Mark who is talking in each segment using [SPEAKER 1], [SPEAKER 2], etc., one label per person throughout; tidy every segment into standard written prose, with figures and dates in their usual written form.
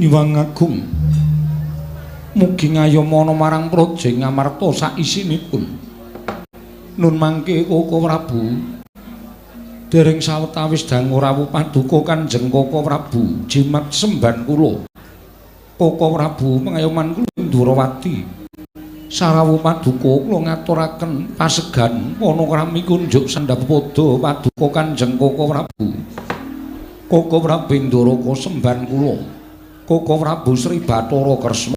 [SPEAKER 1] Nyuwang Agung mugi ngayomana marang Praja Ngamarta saisinipun. Nun mangke Koko Prabu dereng sawetawis dangu rawuh paduka Kanjeng Koko Prabu jimat semban kula. Koko Prabu pengayoman kula Ndrawati sarawuh paduka kula ngaturaken pasegan panakrami kunjuk sandhap pada paduka Kanjeng Koko Prabu. Koko Prabu Ndaraka semban kula. Koko Prabu Sri Bathara Kresna.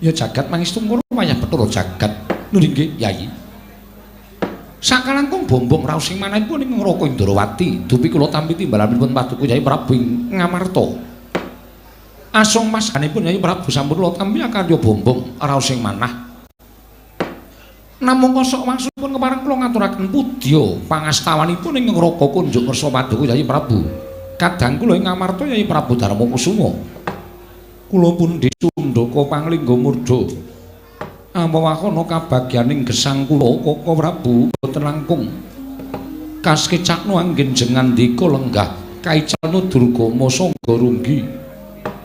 [SPEAKER 1] Ya jagat mangestu kula wayah Bathara jagat. Nun inggih Yayi. Sakalangkung bombong raos ing manahipun ing Raka Indrawati, dupi kula tampi timbalanipun paduka Yayi Prabu ing Ngamarta. Asung masanipun Yayi Prabu sampun kula tampi akarya bombong raos ing manah. Namung kosok wangsulipun kepareng kula ngaturaken pudya pangastawanipun ing Raka kunjuk ngersa paduka Yayi Prabu. Kadang kula ing Ngamarta Yayi Prabu Darma Kusuma. Kula pundi Sundaka Panglingga Murda. Amawakana kabagyaning gesang kula Koko Prabu boten langkung kaskecakno anggen jengandika lenggah kaicalno durgama sangga runggi.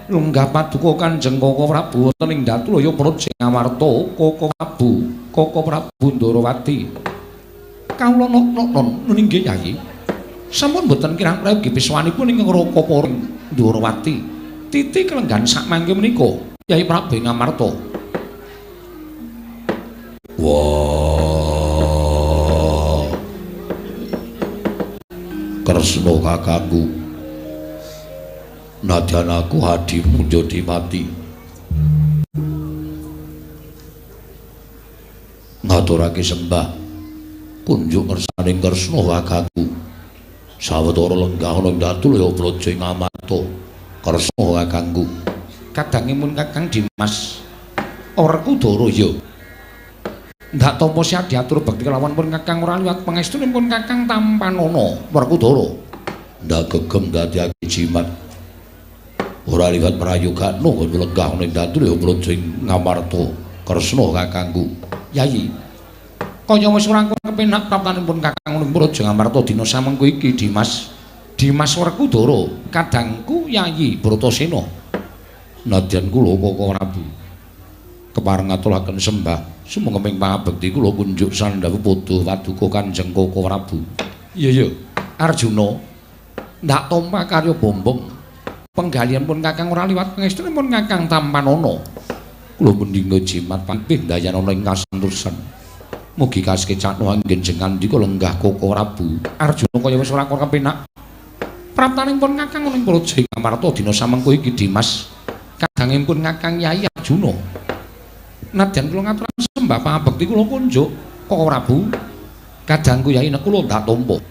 [SPEAKER 1] Lenggah paduka Kanjeng Koko Prabu wonten ing Datulaya Praja Ngamarta Koko Prabu, Koko Prabu Ndrawati. Kawula nok-noknon nun inggih Yayi. Sampun boten kirang prayogi piswanipun ing Raka para Ndrawati. Titi kelenggan sak mangke menika Yayi Prabu Ngamarta.
[SPEAKER 2] Wah. Kresna kakangku. Nadyan aku hadimu njadi mati. Ngaturake sembah kunjuk ngersaning Kresna kakangku. Sawetara lenggah ana ing Datulaya Praja Ngamarta. Kresna kakangku.
[SPEAKER 1] Kadangimun Kakang Dimas Werkudara ya. Ndak tampa siap diatur bekti kelawan pun Kakang ora liwat pangestunipun Kakang tampanana Werkudara.
[SPEAKER 2] Ndak gegem dadiake jimat. Ora liwat prayogano nggon lenggah ana ing Datulaya Praja Ngamarta. Kresna kakangku.
[SPEAKER 1] Yayi. Kaya wis ora kepenak praptanipun Kakang ing Praja Ngamarta dina samengko iki Dimas. Dimas Werkudara, kadangku Yayi Bratasena.
[SPEAKER 2] Nadyan kula Koko Prabu kepareng ngaturaken sembah sumangga pangabekti kula kunjuk sandhawa padha paduka Kanjeng Koko Prabu.
[SPEAKER 1] Iya ya, Arjuna ndak tampa karya bombong. Penggalian pun Kakang ora liwat pangestunipun Kakang tampanana.
[SPEAKER 2] Kula mendinga jimat pangpih dayanana ing kasantosan. Mugi kasekecakno anggen jengandika lenggah Koko Prabu.
[SPEAKER 1] Arjuna kaya wis ora kepenak. Praptanipun Kakang ing Praja Ngamarta dina samengko iki Dimas. Kadangipun Kakang Yayi Arjuna. Nadyan kula ngaturaken sembah pangabekti kula kunjuk Koko Prabu. Kadangku Yayi Nekula ndak tampa.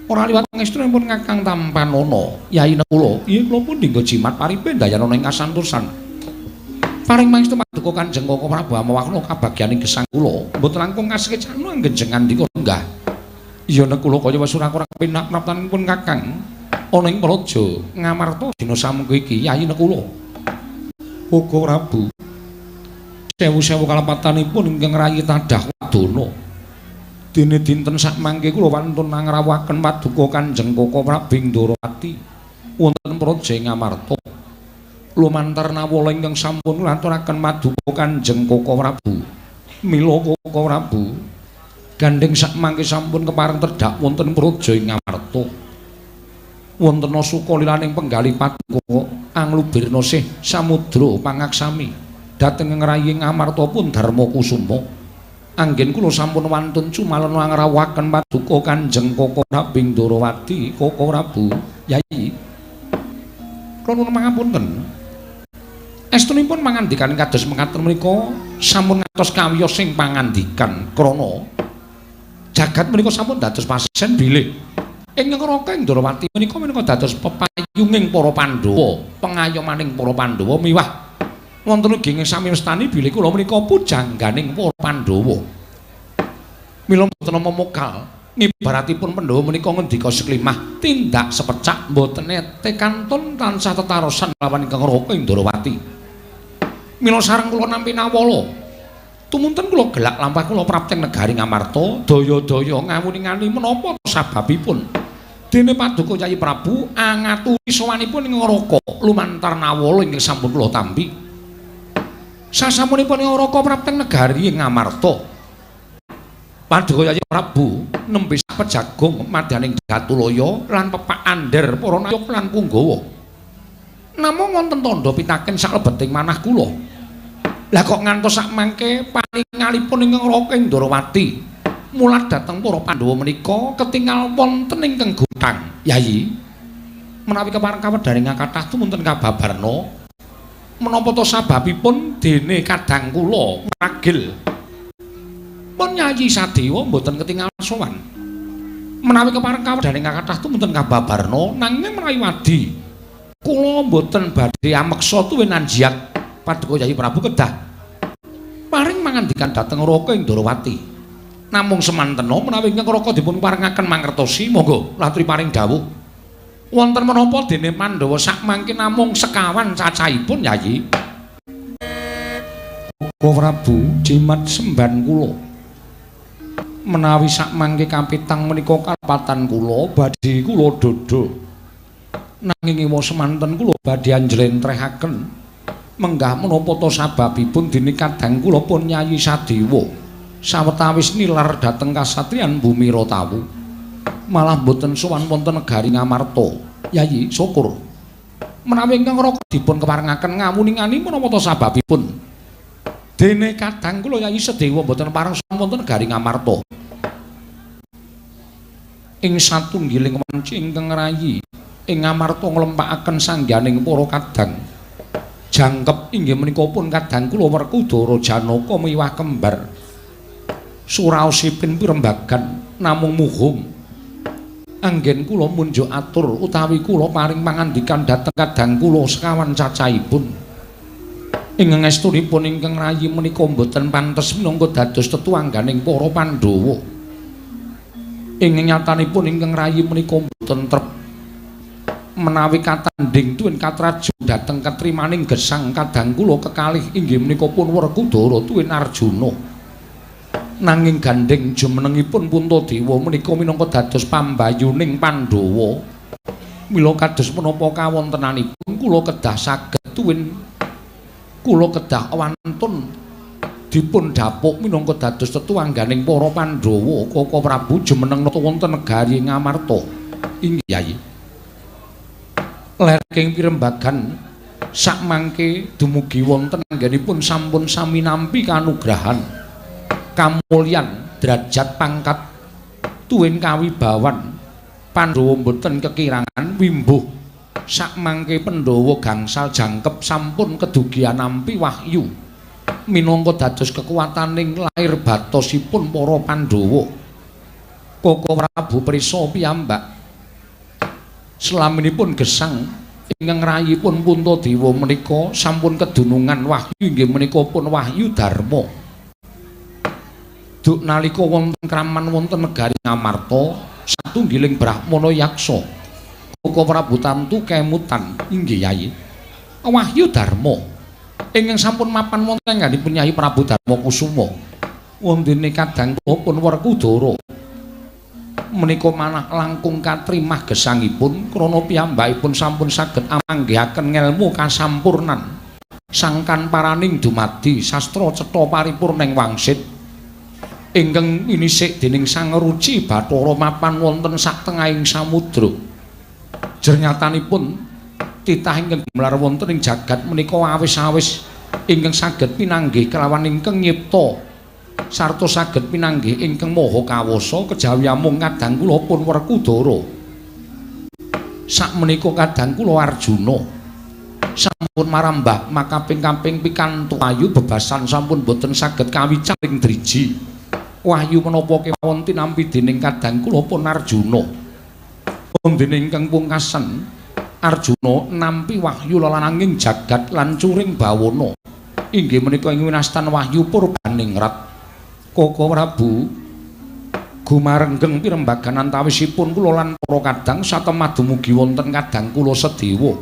[SPEAKER 1] Ora liwat pangestunipun Kakang tampanana Yayi Nekula. Iya kula pun dinggo jimat paripe dayanana ing kasantosan. Paring pangestu paduka Kanjeng Koko Prabu amawakna kabagyaning gesang kula. Mboten langkung kasekecakno anggen jengandika lenggah. Iya Nekula kaya wis ora kepenak praptanipun Kakang ana ing Praja Ngamarta dina samengko iki Yayi Nekula.
[SPEAKER 2] Koko Prabu sewu-sewu kalepatanipun ingkang rayi tadah wadana. Dene dinten sakmangke kula wantun ngrawuhaken paduka Kanjeng Koko Prabu Ndrawati wonten Praja Ngamarta. Lumantar nawala ingkang sampun ngaturaken paduka Kanjeng Koko Prabu. Mila Koko Prabu gandheng sakmangke sampun kepareng tedhak wonten Praja Ngamarta. Wonten suka lilaning penggalih paduka anglubirna sih samudra pangaksami dhateng ngrayi Ngamarta pun Darma Kusuma. Anggen kula sampun wantun cumalena ngrawuhaken paduka Kanjeng Koko Prabu Ndrawati Koko Prabu Yayi.
[SPEAKER 1] Kula nuwun pangapunten. Estunipun pangandikan kados mekaten menika sampun ngantos kawiyos sing pangandikan krana jagat menika sampun dados pasen bilih ing Raka Indrawati menika menika dados pepayunging para Pandhawa, pengayomaning para Pandhawa miwah wonten ugi ing sami mestani bilih kula menika pujangganing para Pandhawa. Mila mboten nampa mokal ngibaratipun Pandhawa menika ngendika seklimah tindak sepecak mboten ete kantun tansah tetarosan lawan ingkang Raka Indrawati. Mila sareng kula nampi nawala tumunten kula gelak lampah kula prapteng negari Ngamarta daya-daya ngawuningani menapa sababipun Dene Paduka Yayi Prabu angaturi sowanipun ing Raka lumantar nawala ingkang sampun kula tampi. Sasampunipun ing Raka prapteng negari ing Ngamarta. Paduka Yayi Prabu nembe pejagung madyaning Jatulaya lan pepak ander para nayok lan punggawa. Namung wonten tandha pitaken saklebeting manah kula. Lah kok ngantos sakmangke paningalipun ing Raka ing Ndorowati mulat dhateng para Pandhawa menika ketingal wonten ingkang gotang. Yayi, menawi kepareng kawedharing kathah tumunten kababarna menapa to sababipun dene kadang kula ragil pun Yayi Sadewa mboten ketingal sowan. Menawi kepareng kawedharing kathah tumunten kababarna, nanging menawi wadi kula mboten badhe ameksa tuwin anjiat. Paduka Yayi Prabu kedah paring mangandikan dhateng Raka ing Ndorowati. Namung semantena menawi ingkang Raka dipun parengaken mangertosi, monggo latri paring dawuh. Wonten menapa dene Pandhawa sakmangke namung sekawan cacahipun, Yayi? Koko Prabu jimat semban kula. Menawi sakmangke kapitang menika kalepatan kula badhe kula dodho. Nanging ewa semanten kula badhe njlentrehaken menggah menapa ta sababipun dene kadang kula pun Yayi Sadewa sawetawis nilar dhateng kasatriyan Bumi Rotawu malah mboten sowan wonten negari Ngamarta. Yayi, syukur. Menawi ingkang Raka dipun keparengaken ngawuningani menapa ta sababipun dene kadang kula Yayi Sadewa mboten pareng sowan wonten negari Ngamarta. Ing satunggiling wanci ingkang rayi ing Ngamarta nglempakaken sangganing para kadang jangkep inggih menika pun kadang kula Werkudara Janaka miwah kembar. Suraosipun pirembagan namung muhung. Anggen kula munjuk atur utawi kula paring pangandikan dhateng kadang kula sekawan cacahipun. Ing ngestunipun ingkang rayi menika mboten pantes minangka dados tetuangganing para Pandhawa. Ing nyatanipun ingkang rayi menika mboten trep menawi katandhing tuwin katrajo dhateng katrimaning gesang kadang kula kekalih inggih menika pun Werkudara tuwin Arjuna. Nanging gandheng jumenengipun Puntadewa menika minangka dados pambayuning Pandhawa. Mila kados menapa kawontenanipun kula kedah saged tuwin kula kedah wantun dipun dapuk minangka dados tetuangganing para Pandhawa. Koko Prabu jumeneng nata wonten negari Ngamarta. Inggih Yayi. Lerking pirembagan sakmangke dumugi wonten anggenipun sampun sami nampi kanugrahan, kamulyan, derajat pangkat tuwin kawibawan. Pandhawa mboten kekirangan wimbuh sakmangke Pandhawa gangsal jangkep sampun kedugian nampi wahyu minangka dados kekuwataning lair batosipun para Pandhawa. Koko Prabu prisa piyambak selaminipun gesang ingkang rayipun Puntadewa menika sampun kedunungan wahyu inggih menika pun wahyu Dharma. Duk nalika wonten kraman wonten negari Ngamarta satunggiling brahmana yaksa Koko Prabu tamtu kemutan. Inggih Yayi. Wahyu Dharma ingkang sampun mapan wonten anggenipun Yayi Prabu Darma Kusuma. Wondene kadang kula pun Werkudara menika manah langkung katrimah gesangipun krana piyambakipun sampun saged amanggihaken ngelmu kasampurnan sangkan paraning dumadi sastra cetha paripurning wangsit ingkang inisik dening Sang Ruci Bathara mapan wonten satengahing samudra. Jernyatanipun titah ingkang gumelar wonten ing jagat menika awis-awis ingkang saged pinanggih kelawan ingkang nyipta sarta saged pinanggih ingkang maha kawasa kejawi amung kadang kula pun Werkudara. Sakmenika kadang kula Arjuna sampun marambah makaping-kaping pikantuk ayu bebasan sampun boten saged kawicaling driji. Wahyu menapa kemawon tinampi dening kadang kula pun Arjuna. Wondene ingkang pungkasan Arjuna nampi wahyu lelananging jagat lan curing bawana. Inggih menika ing winastan wahyu purbaningrat. Koko Prabu gumarenggeng pirembagan antawisipun kula lan para kadang satemah dumugi wonten kadang kula Sedewa.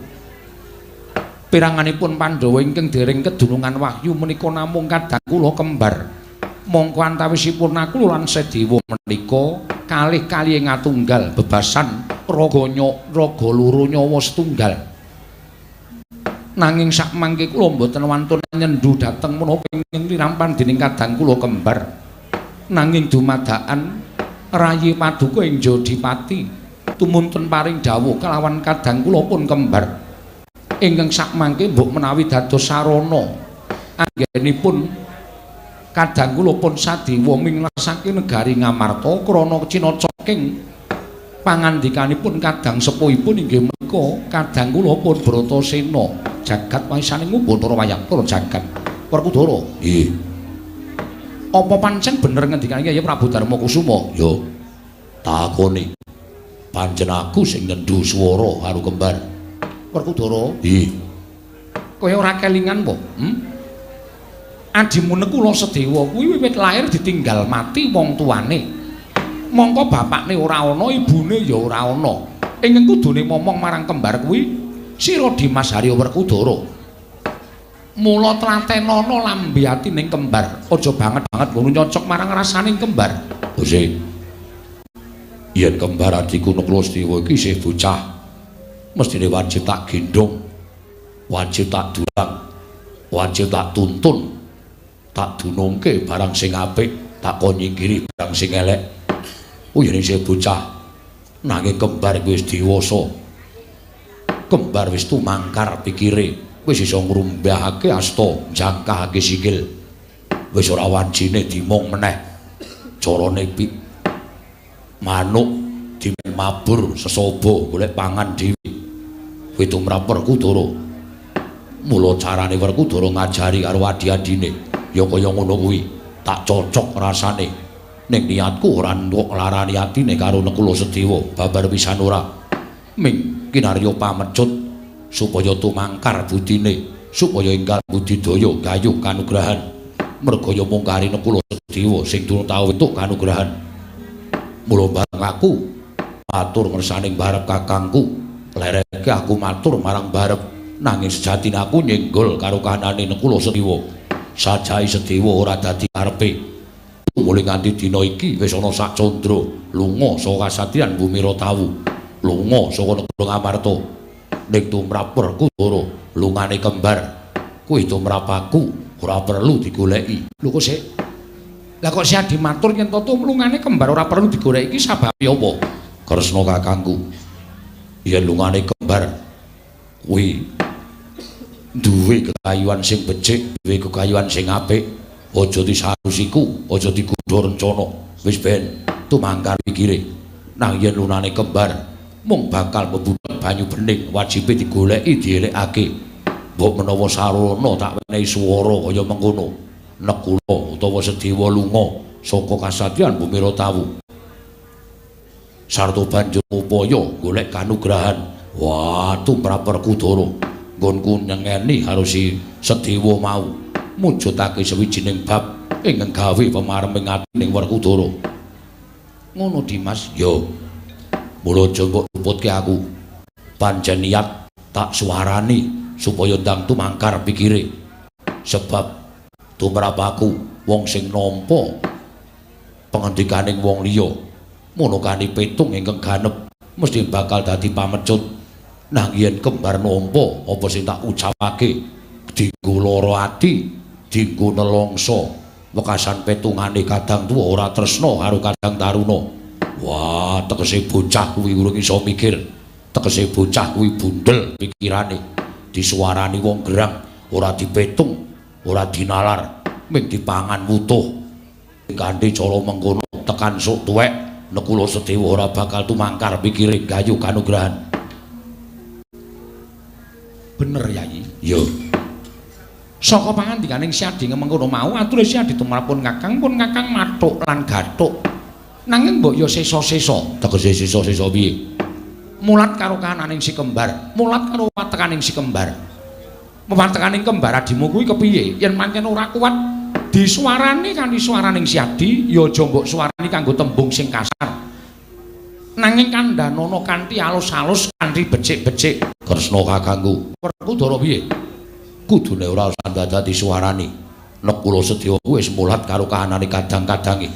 [SPEAKER 1] Piranganipun Pandhawa ingkang dereng kedunungan wahyu menika namung kadang kula kembar. Mongko antawisipun aku lan Sedewa menika kalih kalihe ngatunggal bebasan Raga raga loro nyawa setunggal. Nanging sakmangke kula mboten wantun nyendu dhateng menapa ingkang linampan dening kadang kula kembar. Nanging dumadakan rayi paduka ing Jodipati tumunten paring dawuh kelawan kadang kula pun kembar. Ingkang sakmangke mbok menawi dados sarana anggenipun kadang kula pun sadewa minglasake negari Ngamarta krana cinacoking pangandikanipun kadang sepuhipun inggih menika kadang kula pun Bratasena jagat waisaning Bathara wayang para jagat Werkudara. Nggih. Apa pancen bener ngendikane Kyai Prabu Darma Kusuma?
[SPEAKER 2] Ya. Takoni. Pancen aku sing nyendu swara karo kembar.
[SPEAKER 1] Werkudara.
[SPEAKER 2] Nggih.
[SPEAKER 1] Kaya ora kelingan po? Adimu Nekula Sedewa kuwi wiwit lair ditinggal mati wong tuane. Mongko bapakne ora ana, ibune ya ora ana. Ingkang kudune momong marang kembar kuwi sira Dimas Harya Werkudara. Mula tlatenana lambe atining kembar, aja banget-banget ngono nyocok marang rasaning kembar.
[SPEAKER 2] Gusti. Yen kembar adhiku Nekula Sedewa iki isih bocah, mestine wajib tak gendhong, wajib tak dulang, wajib tak tuntun, tak dunungke barang sing apik, tak kon nyingkiri barang sing elek. Oh yen isih bocah, nanging kembar wis dewasa. Kembar wis tumangkar pikire, wis iso ngrumbahake asta, jangkahake sikil. Wis ora wancine dimong meneh. Carane manuk dimen mabur sesaba golek pangan dhewe. Kuwi tumrap Werkudara. Mula carane Werkudara ngajari karo adi-adine ya kaya ngono kuwi, tak cocok rasane. Ning niatku ora entuk nglarani atine karo Nekula Sedewa babar pisan ora. Ming kinarya pamecut supaya tumangkar budine, supaya enggal budidaya gayuh kanugrahan. Merga ya mung kari Nekula Sedewa sing durung tau entuk kanugrahan. Mula bareng aku matur ngersaning barep kakangku, lereke aku matur marang barep, nanging sejatine aku nyenggol karo kahanane Nekula Sedewa. Sajahe Sedewa ora dadi karepe. Mulai nganti dina iki wis ana sak candra lunga saka kasatriyan Bumi Ratawu, lunga saka negara Ngamarta. Ning tumrap Werkudara lungane kembar kuwi tumrap aku ora perlu digoleki.
[SPEAKER 1] Lho kok sik? Lah kok si Adi matur yen to lungane kembar ora perlu digoleki iki sababe apa?
[SPEAKER 2] Kresna kakangku, yen lungane kembar kuwi duwe kekayuan sing becik, duwe kekayuan sing apik, aja disarusiku, aja digodha rencana, wis ben tumangkar pikire. Nang yen lunane kembar mung bakal mebudhek banyu bening, wajibe digoleki dielekake. Mbok menawa sarana tak wenehi swara kaya mengkono, Nekula utawa Sedewa lunga saka kasatriyan Bumi Ratawu sarta banjur upaya golek kanugrahan. Wah, tumrap Werkudara nggonku nyengeni karo si Sedewa mau mujudake sawijining bab ingkang gawe pemareming atining Werkudara.
[SPEAKER 1] Ngono Dimas?
[SPEAKER 2] Ya. Mula aja mbok luputke aku. Pancen niat tak suwarani supaya ndang tumangkar pikire. Sebab tumrap aku wong sing nampa pengendikaning wong liya monokani petung ingkang ganep mesti bakal dadi pamecut. Nang yen kembar nampa apa sing tak ucapake dinggo lara ati, dinggo nelongso, wekasan petungane kadang tuwa ora tresna karo kadang taruna. Wah, tegese bocah kuwi urung iso mikir, tegese bocah kuwi bundel pikirane, disuwarani wong gerang ora dipetung, ora dinalar, ming dipangan wutuh. Kanthi cara mengkono tekan sok tuwek Nekula Sedewa ora bakal tumangkar pikire gayuh kanugrahan.
[SPEAKER 1] Bener Yayi?
[SPEAKER 2] Ya.
[SPEAKER 1] Saka pangandikaning Si Adi mengkono mau ature Si Adi tumrapun kakang pun kakang mathuk lan gathuk. Nanging mbok ya sesa-sesa.
[SPEAKER 2] Tegese sesa-sesa piye?
[SPEAKER 1] Mulat karo kananing si kembar, mulat karo watekaning si kembar. Watekaning kembar adimu kuwi kepiye? Yen pancen ora kuat disuwarani kanthi swaraning Si Adi, ya aja mbok suwarani kanggo tembung sing kasar. Nanging kandhanana kanthi alus-alus, kanthi becik-becik.
[SPEAKER 2] Kresna kakangku,
[SPEAKER 1] Werkudara piye?
[SPEAKER 2] Kudune ora usah dadak disuwarani. Nekula Sedewa kuwi wis mulat karo kahanane kadang-kadange.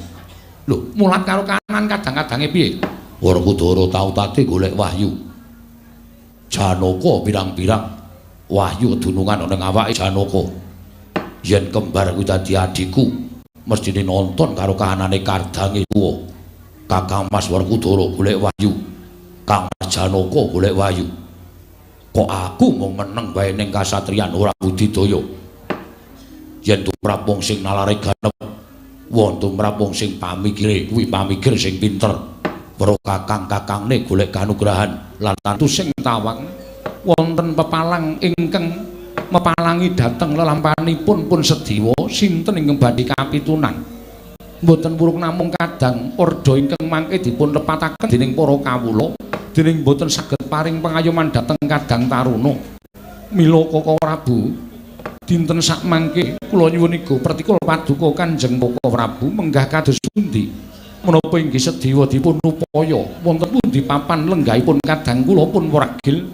[SPEAKER 1] Lho, mulat karo kahanan kadang-kadange piye? Werkudara tau tate golek wahyu. Janaka pirang-pirang wahyu kedunungan ana ing awake Janaka. Yen kembar kuwi dadi adhiku, mestine nonton karo kahanane kardange tuwa. Kakang Mas Werkudara golek wahyu, Kang Mas Janaka golek wahyu. Kok aku mung meneng wae ning kasatriyan ora budidaya. Yen tumrap wong sing nalare ganep, wong tumrap wong sing pamikire kuwi pamikir sing pinter. Weruh kakang-kakangne golek kanugrahan lan tantu sing tawang wonten pepalang ingkang mepalangi dhateng lelampanipun pun sediwa sinten ingkang badhe kapitunan. Mboten puruk namung kadang ordo ingkang mangke dipun lepataken dening para kawula dening mboten saged paring pengayoman dhateng kadang taruna. Mila Koko Prabu, dinten sakmangke kula nyuwun iga pratikul paduka Kanjeng Koko Prabu menggah kados pundi menapa inggih sediwa dipun upaya wonten pundi papan lenggahipun kadang kula pun wragil.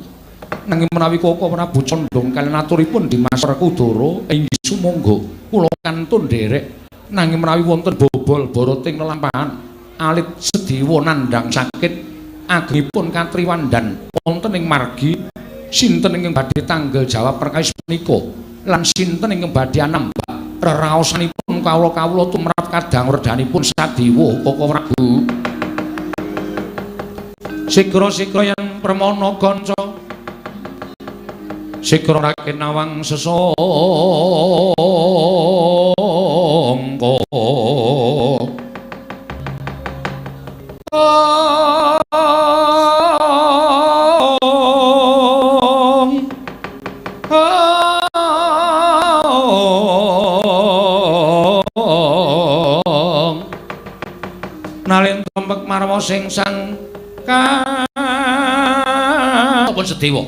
[SPEAKER 1] Nanging menawi Koko Prabu condong kaliyan aturipun Dimas Werkudara inggih sumangga kula kantun nderek. Nanging menawi wonten bobol boroting lelampahan alit sediwa nandhang sakit agengipun katriwandan wonten ing margi sinten ingkang badhe tanggel jawab perkawis punika lan sinten ingkang badhe anambah reraosanipun kawula-kawula tumrap kadang werdanipun sadiwa Koko Prabu. Sigra-sigra yen permana kanca sigra raken nawang sesangka. Nalin tompek marwa sing sang pun sediwa.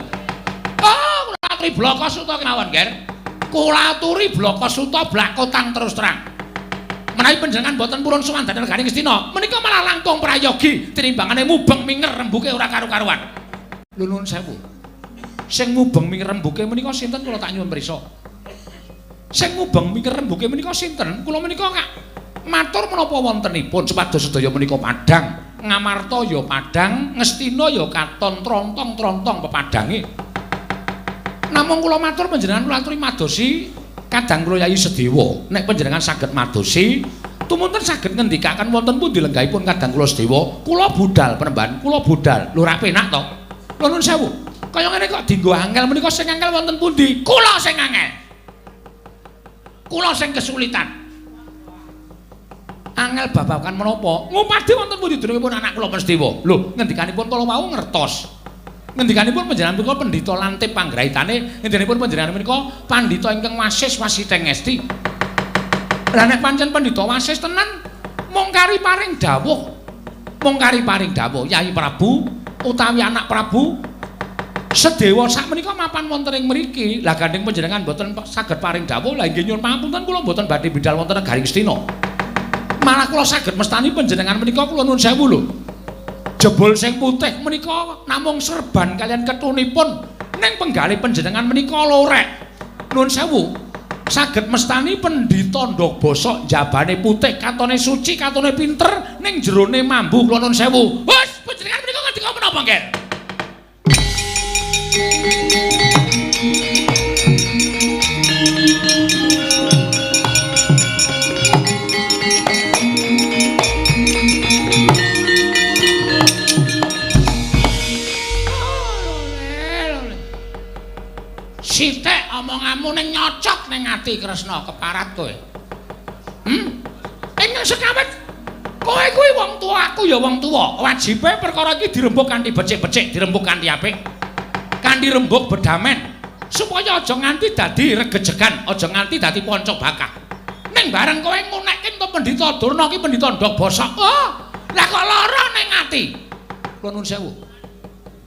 [SPEAKER 1] Oh, kula aturi blaka suta kemawon, Ger. Kula aturi blaka suta blakotang terus terang. Menawi panjenengan boten purun sowan dhateng negari Ngastina, menika malah langkung prayogi tinimbangane mubeng minger rembuke ora karu-karuan. Lho nuwun sewu. Sing mubeng minger rembuke menika sinten kula tak nyuwun prisa. Sing mubeng minger rembuke menika sinten? Kula menika kak matur menapa wontenipun supados sedaya menika padhang. Ngamarta ya padhang, Ngastina ya katon trontong-trontong pepadhange. Namung kula matur panjenengan kula aturi madosi kadang kula Yayi Sedewa. Nek panjenengan saged madosi, tumunten saged ngendikaken wonten pundi lenggahipun kadang kula Sedewa, kula budal penemban, kula budal. Lho ora penak to? Lho nuwun sewu. Kaya ngene kok dienggo angel menika sing angel wonten pundi? Kula sing angel. Kula sing kesulitan. Angel babagan menapa? Ngupadi wonten pundi derengipun anak kula Sedewa? Lho, ngendikanipun kala wau ngertos. Ngendikanipun panjenengan punika pendhita lantip panggraitane, ngendikanipun panjenengan punika pandhita ingkang wasis wasiteng ngesti. Lah nek pancen pendhita wasis tenan, mung kari paring dawuh. Mung kari paring dawuh Yayi Prabu utawi anak Prabu Sedewa sakmenika mapan wonten ing mriki. Lah gandeng panjenengan mboten saged paring dawuh, lah inggih nyuwun pangapunten kula mboten badhe bidal wonten negari Ngastina. Malah kula saged mestani panjenengan menika kula nuwun sewu lho. Jebul sing putih menika namung serban kaliyan ketunipun ning penggalih panjenengan menika lorek. Nuwun sewu. Saged mestani pendhita ndog bosok njabane putih katone suci katone pinter ning jerone mambu kula nuwun sewu. Wes panjenengan menika ngendika menapa, Nger? Sithik omonganmu ning nyocok ning ati Kresna keparat kowe. Ing sekawit kowe kuwi wong tuwa, aku ya wong tuwa. Wajibe perkara iki dirembug kanthi becik-becik, dirembug kanthi apik. Kanthi rembug bedamen supaya aja nganti dadi regejegan, aja nganti dadi panca bakah. Ning bareng kowe ngunekke to pendhita Durna ki pendhita ndog bosok. Oh, lah kok lara ning ati. Kula nuwun sewu.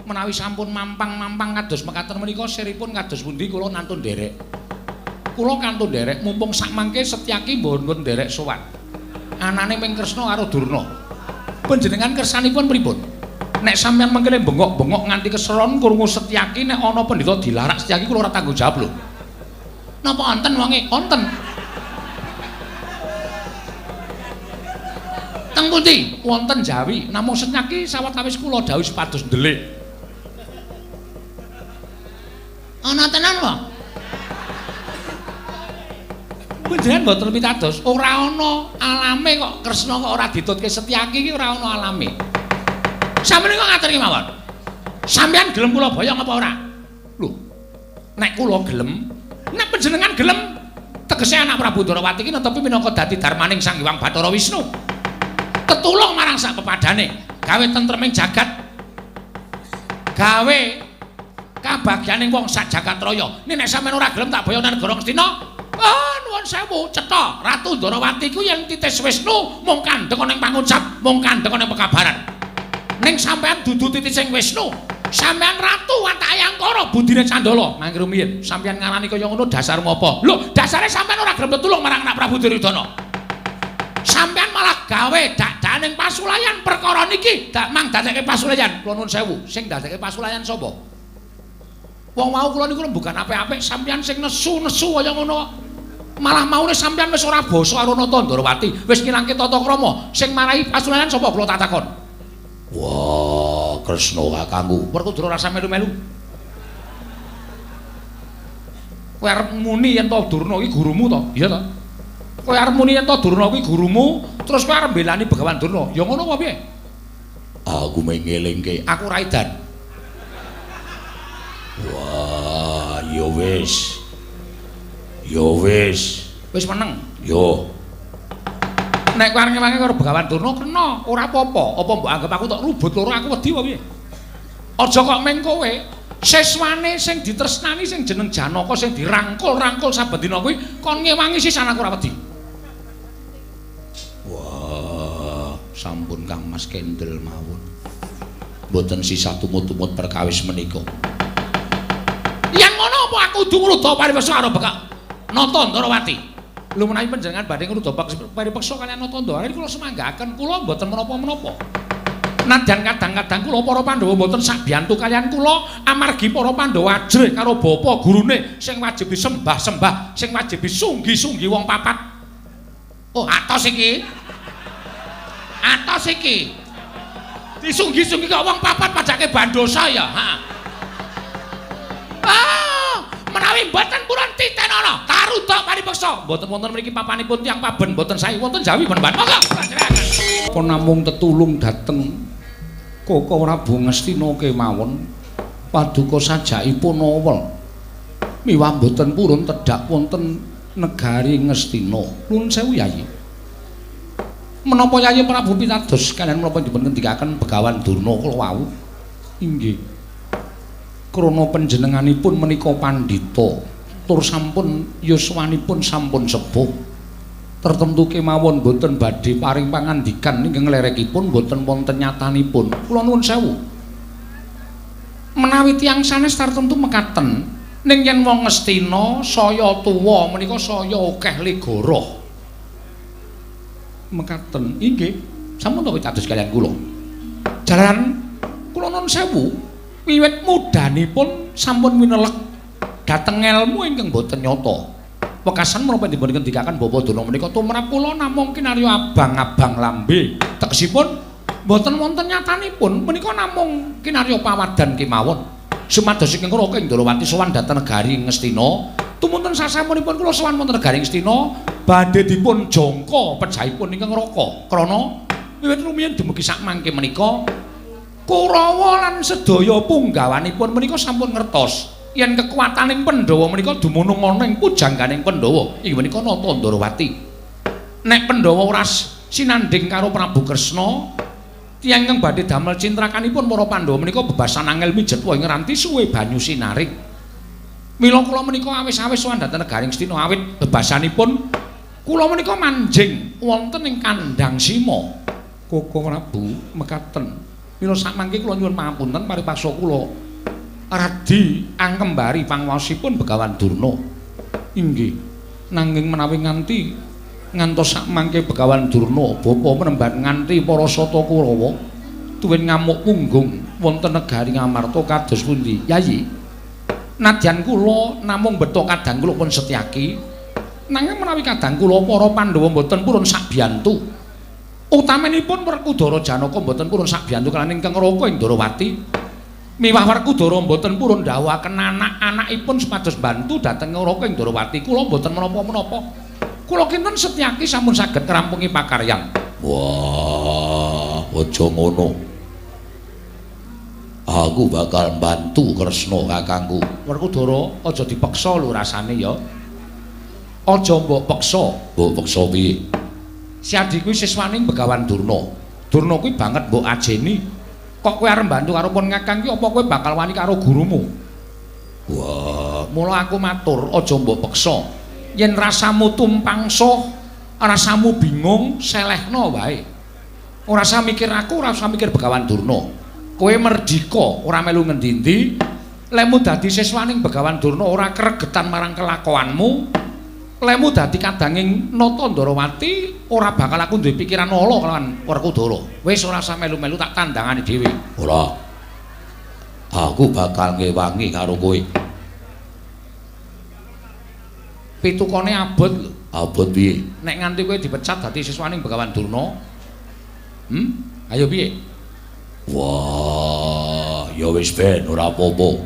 [SPEAKER 1] Menawi sampun mampang-mampang kados mekaten menika siripun kados pundi kula nantun nderek. Kula kantun nderek mumpung sakmangke Setyaki mboten nderek sowan. Anane ming Kresna karo Durna. Panjenengan kersanipun pripun? Nek sampeyan mengkene bengok-bengok nganti keseron krungu Setyaki nek ana pendhita dilarak Setyaki kula ora tanggung jawab lho. Napa wonten wonge? Wonten. Teng pundi? Wonten Jawi. Namung Setyaki sawetawis kula dawuh supados ndelik. Ana tenan wae. Panjenengan mboten pitados, ora ana alame kok Kresna kok ora ditutke Setyaki iki ora ana alame. Sampeyan kok ngaten iki mawon. Sampeyan gelem kula boyong apa ora? Lho. Nek kula gelem, nek panjenengan gelem, tegese anak Prabu Ndorowati iki netepi minangka dadi darmaning Sang Hyang Bathara Wisnu. Tetulung marang sak pepadane, gawe tentreming jagat. Gawe kabagyaning wong sak jagat raya. Nek sampeyan ora gelem tak boyong nang negara Ngastina. Ah, nuwun sewu, cetha. Ratu Ndorowati ku yen titis Wisnu mung kandhek ana ing pangucap, mung kandhek ana ing pekabaran. Ning sampeyan dudu titising Wisnu. Sampeyan ratu watake angkara budine Candala. Mangke rumiyin, sampeyan ngarani kaya ngono dasarmu apa? Lho, dasare sampeyan ora gelem tetulung marang anak Prabu Duryudana. Sampeyan malah gawe dak-dakaning pasulayan perkara niki, dak mang dadekke pasulayan. Kula nuwun sewu, sing dadekke pasulayan sapa? Wong wau kula niku rembugan apik-apik, sampeyan sing nesu-nesu kaya ngono. Malah maune sampeyan wis ora basa karo Nata Ndorowati, wis ngilangke tata krama. Sing marai pasulayan sapa kula tak takon? Wah, Kresna kakangku, Werkudara rasa melu-melu. Kowe arep muni yen to Durna iki gurumu to? Iya to? Kowe arep muni yen to Durna kuwi gurumu, terus kowe arep mbelani Begawan Durna. Ya ngono apa piye? Aku mengelingke, aku ra edan. Wah, ya wis. Ya wis. Wis meneng. Yo. Nek kowe arep ngewangi karo Begawan Durna kena, ora apa-apa. Apa mbok anggap aku tok rubut loro aku wedi apa piye? Aja kok meng kowe. Siswane sing ditresnani sing jeneng Janaka sing dirangkul-rangkul saben dina kuwi kon ngewangi sisan aku ora wedi. Wah, sampun Kang Mas kendel mawon. Mboten sisah tumut-tumut perkawis menika. Yen ngono apa aku kudu ngruda paripeksa karo Bekak Nata Ndorowati? Lho menawi panjenengan badhe ngruda paripeksa kaliyan Nata Ndorowati kula semanggaaken, kula mboten menapa-menapa. Nadyan kadang-kadang kula para Pandhawa mboten sabiyantu kaliyan kula amargi para Pandhawa ajrih karo bapa gurune sing wajib disembah-sembah, sing wajib disunggi-sunggi wong papat. Oh, atos iki. Atos iki. Disunggi-sunggi kok wong papat pajake bandosa ya, ha. Ah, menawi mboten purun titenana, tarudha paripeksa. Mboten wonten mriki papanipun tiyang paben, mboten sae wonten Jawi Panembahan. Monggo kula Apa namung tetulung dhateng Koko Prabu Ngastina kemawon paduka sajakipun awel. Miwah mboten purun tedhak wonten negari Ngastina. Nuwun sewu Yayi. Menapa Yayi Prabu pitados kaliyan menapa dipun ngendikaken Begawan Durna kula wau? Inggih. Krana panjenenganipun menika pandhita tur sampun yuswanipun sampun sepuh. Tertentu kemawon boten badhe paring pangandikan ingkang lerekipun boten wonten nyatanipun. Kula nuwun sewu. Menawi tiyang sanes tartemtu mekaten, ning yen wong Ngastina saya tuwa menika saya akeh ligara. Mekaten inggih, sampun to pitados kaliyan kula. Jalaran kula nuwun sewu, wiwit mudhanipun sampun winelek dhateng elmu ingkang boten nyata. Wekasan menapa dipun ngendikaken Bapak Durna menika tumrap kula namung kinarya abang-abang lambe. Tegesipun boten wonten nyatanipun menika namung kinarya pawadan kemawon. Sumados ingkang Raka Ndorowati sowan dhateng negari Ngastina, tumunten sasampunipun kula sowan wonten negari Ngastina badhe dipun jangka pejahipun ingkang Raka. Krana wiwit rumiyin dumugi sakmangke menika Kurawa lan sedaya punggawanipun menika sampun ngertos yen kekuataning Pandhawa menika dumunung ana ing pujangganing Pandhawa inggih menika Nata Ndorowati. Nek Pandhawa ora sinandhing karo Prabu Kresna, tiyang ingkang badhe damel cintrakanipun para Pandhawa menika bebasan angel mijet ing ranti suwe banyu sinaring. Mila kula menika awis-awis sowan dhateng negari Ngastina awit bebasanipun kula menika manjing wonten ing kandhang Sima. Koko Prabu mekaten. Mila sakmangke kula nyuwun pangapunten paripaksa kula radi angkembari panguwasipun Begawan Durna. Inggih. Nanging menawi nganti ngantos sakmangke Begawan Durna bapa menemban nganti para sata Kurawa tuwin ngamuk punggung wonten negari Ngamarta kados pundi? Yayi. Nadyan kula namung beto kadang kula pun Setyaki. Nanging menawi kadang kula para Pandhawa mboten purun sabiyantu. Utaminipun Werkudara Janaka mboten purun sabiyantu kaliyan ingkang Raka ing Ndorowati. Miwah Werkudara mboten purun dhawuhaken anak-anakipun supados bantu dhateng Raka ing Ndorowati. Kula mboten menapa-menapa. Kula kinten Setyaki sampun saged ngrampungi pakaryan.
[SPEAKER 2] Wah, aja ngono. Aku bakal mbantu Kresna kakangku.
[SPEAKER 1] Werkudara aja dipeksa lho rasane ya. Aja mbok peksa.
[SPEAKER 2] Mbok peksa piye?
[SPEAKER 1] Siadi kuwi siswaning Begawan Durna. Durna kuwi banget mbok ajeni. Kok kowe arep mbantu karo pun kakang ki apa kowe bakal wani karo gurumu?
[SPEAKER 2] Wah,
[SPEAKER 1] mula aku matur aja mbok peksa. Yen rasamu tumpangsa, rasamu bingung, selehno wae. Ora usah mikir aku, ora usah mikir Begawan Durna. Kowe merdika, ora melu ngendi-endi. Lemu dadi siswaning Begawan Durna ora kregetan marang kelakuanmu. Lemu dadi kadanging Nata Ndarawati ora bakal aku duwe pikiran ala kelawan Werkudara. Wis ora usah melu-melu tak tandangane dhewe.
[SPEAKER 2] Ora. Aku bakal ngewangi karo kowe.
[SPEAKER 1] Pitukane abot lho.
[SPEAKER 2] Abot piye?
[SPEAKER 1] Nek nganti kowe dipecat dadi siswaning Begawan Durna. Ayo piye?
[SPEAKER 2] Wah, ya wis ben ora apa-apa.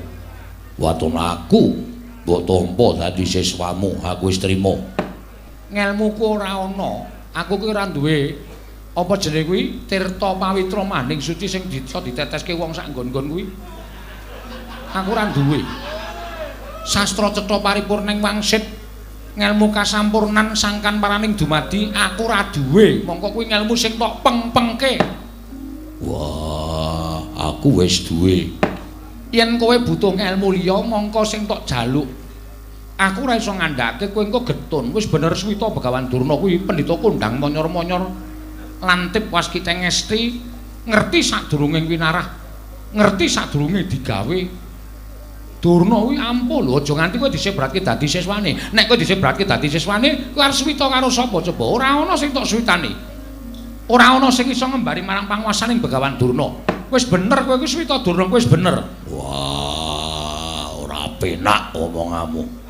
[SPEAKER 2] Waton aku mbok tampa dadi siswamu, aku wis trima.
[SPEAKER 1] Ngelmuku ora ana. Aku kuwi ora duwe apa jenenge kuwi tirta pawitra maning suci sing iso diteteske wong sak nggon-nggon kuwi. Aku ora duwe. Sastra cetha paripurning wangsit ngelmu kasampurnan sangkan paraning dumadi aku ora duwe. Mongko kuwi ngelmu sing tok peng-pengke.
[SPEAKER 2] Wah, aku wis duwe.
[SPEAKER 1] Yen kowe butuh ngelmu liya mongko sing tok jaluk. Aku ora iso ngandhake kowe engko getun. Wis bener suwita Begawan Durna kuwi pendhita kondhang monyor-monyor lantip waskita ngesti ngerti sadurunge winarah, ngerti sadurunge digawe. Durna kuwi ampuh lho, aja nganti kowe disebratke dadi siswane. Nek kowe disebratke dadi siswane, kowe arep suwita karo sapa coba? Ora ana sing tok suwitane. Ora ana sing iso ngembari marang panguwasaning Begawan Durna. Wis bener kowe kuwi suwita Durna, kowe wis bener.
[SPEAKER 2] Wah, ora penak omonganmu.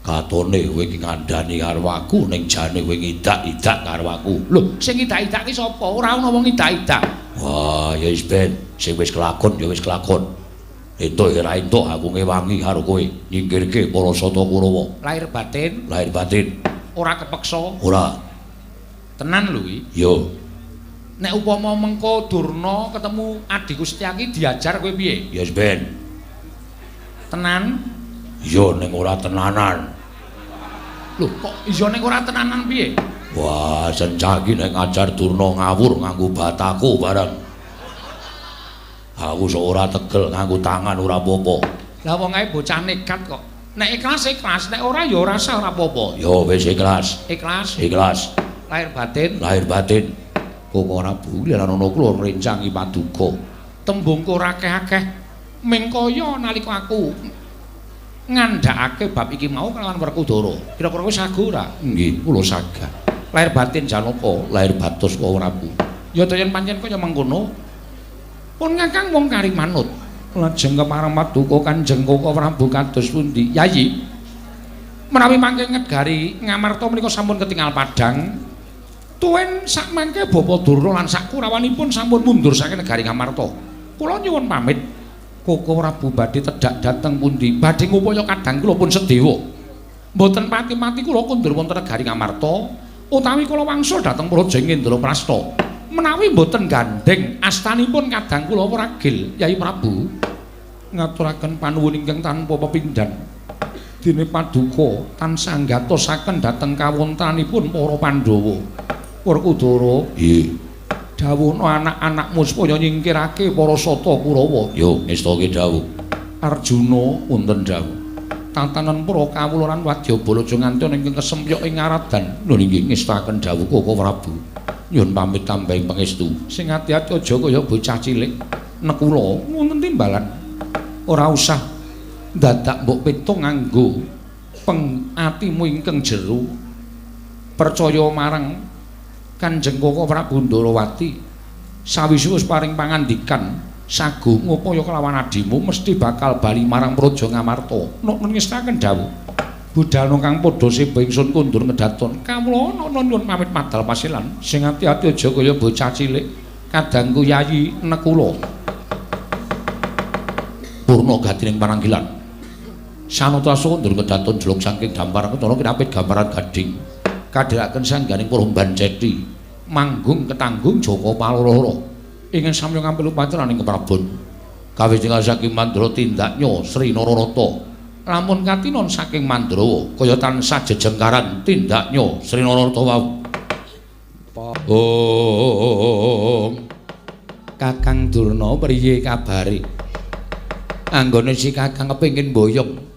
[SPEAKER 2] Katone kowe iki ngandani karo aku ning jane kowe ngidak-idak karo aku.
[SPEAKER 1] Lho, sing ngidak-idak ki sapa? Ora ana wong ngidak-idak.
[SPEAKER 2] Wah, ya wis ben, sing wis kelakon ya wis kelakon. Entuk ora entuk aku ngewangi karo kowe, nyingkirke para Sata Kurawa.
[SPEAKER 1] Lahir batin,
[SPEAKER 2] lahir batin.
[SPEAKER 1] Ora kepeksa.
[SPEAKER 2] Ora.
[SPEAKER 1] Tenan lho iki.
[SPEAKER 2] Yo.
[SPEAKER 1] Nek upama mengko Durna ketemu adhiku Setyaki diajar kowe piye?
[SPEAKER 2] Ya wis ben.
[SPEAKER 1] Tenan?
[SPEAKER 2] Iya ning ora tenanan.
[SPEAKER 1] Lho, kok iya ning ora tenanan piye?
[SPEAKER 2] Wah, Sencaki nek ngajar Durna ngawur nganggo bataku bareng. Aku sok ora tegel nganggo tangan ora apa-apa.
[SPEAKER 1] Lah wong ae bocah nekat kok. Nek ikhlas ikhlas, nek ora ya ora sah ora apa-apa.
[SPEAKER 2] Ya wis ikhlas.
[SPEAKER 1] Ikhlas.
[SPEAKER 2] Ikhlas.
[SPEAKER 1] Lahir batin.
[SPEAKER 2] Lahir batin. Koko Prabu lan ana kula ngrencangi paduka.
[SPEAKER 1] Tembungku ora akeh-akeh. Ming kaya nalika aku ngandhakake bab iki mau kelawan Werkudara. Kira-kira kowe sagu ora?
[SPEAKER 2] Nggih, kula sagah.
[SPEAKER 1] Lahir batin Janaka,
[SPEAKER 2] lahir batos Koko Prabu.
[SPEAKER 1] Ya to yen pancen kaya mengkono. Pun kakang wong kari manut.
[SPEAKER 2] Lajeng kepareng paduka Kanjeng Koko Prabu kados pundi?
[SPEAKER 1] Yayi. Menawi mangke ngegari Ngamarta menika sampun ketingal padhang. Tuwin sakmangke Bapa Durna lan sakurawanipun sampun mundur saking negari Ngamarta. Kula nyuwun pamit. Koko Prabu badhe tedhak dhateng pundi? Badhe ngupaya kadang kula pun sedewa. Mboten pati-mati kula kundur wonten negari Ngamarta utawi kula wangsul dhateng Praja Indraprasta. Menawi mboten gandheng astanipun kadang kula ragil Yai Prabu
[SPEAKER 2] ngaturaken panuwun ingkang tanpa pepindhan. Dene paduka tansah nggatosaken dhateng kawontenanipun para Pandhawa. Werkudara, nggih.
[SPEAKER 1] Dawuhna anak-anakmu supaya nyingkirake para Sata Kurawa.
[SPEAKER 2] Yo ngestake dawuh.
[SPEAKER 1] Arjuna
[SPEAKER 2] wonten dawuh.
[SPEAKER 1] Tatanan para kawula lan wadyabala aja nganti ana ingkang kesempyok ing aradan.
[SPEAKER 2] Lho nggih ngestaken dawuh Koko Prabu. Nyuwun pamit tambahing pangestu.
[SPEAKER 1] Sing ati-ati aja kaya bocah cilik. Nekula wonten timbalan. Ora usah dadak mbok pitung nganggo peng atimu ingkang jero. Percaya marang Kanjeng Koko Prabu Ndorowati. Sawise wis paring pangandikan sago ngupaya kelawan adimu mesti bakal bali marang Praja Ngamarta. Nuk ngestaken dawuh. Budalna kang padha seba ingsun kondur ngedaton. Kawula ana nyuwun pamit madal pasilan. Sing ati-ati aja kaya bocah cilik. Kadangku Yayi Nekula. Purna gatining pananggilan. Sanata kondur ngedaton jeluk saking dampar ketara kinapit gambaran gading. Kadhiraken sangganing Purban Ceti. Manggung ketanggung Jaka Paloro. Ingkang samya ngampil upacaraning keprabon. Kawis tinggal saking Mandra tindaknya Sri Nararata. Lamun katinon saking Mandrawa kaya tansah jejengkaran tindaknya Sri Nararata wau. Om Kakang Durna priye kabare? Anggone si Kakang kepengin mboyong.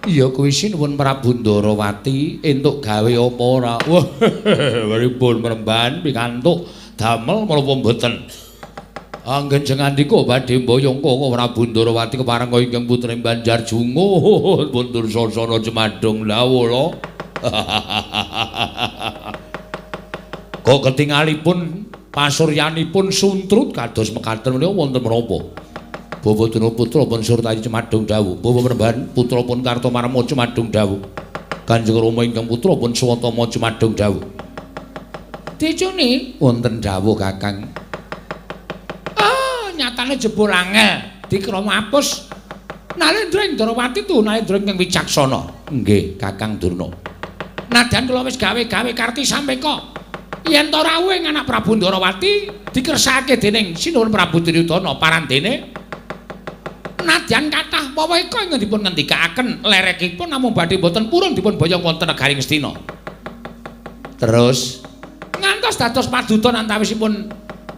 [SPEAKER 1] Iya kuwi sinuwun Prabu Ndarawati entuk gawe apa ora? Wah, pripun Mremban pikantuk damel menapa mboten? Anggen jengandika badhe mboyong Koko Prabu Ndarawati kepareng ingkang putri Banjar Jungut pun Dursasana Jemadung lawala. Kok ketingalipun pasuryanipun suntrut kados mekaten menika wonten menapa? Bawa Durna putra pun Surtayi Cemadung dawuh, Bawa Mremban putra pun Kartomarma Cemadung dawuh. Kanjeng Rama ingkang putra pun Swatama Cemadung dawuh. Dicune wonten dawuh Kakang. Ah, nyatane jebul angel dikrama apus. Nalendra Ndrawati tu Nalendra ingkang wicaksana. Nggih, Kakang Durna. Nadyan kula wis gawe-gawe karti sampeka. Yen to rawuh ing anak Prabu Ndrawati dikersakake dening Sinuwun Prabu Duryudana parandene. Nadyan kathah weweka ingkang dipun ngendikaaken lerekipun namung badhe boten purun dipun boyong wonten negari Ngastina. Terus ngantos dados padutan antawisipun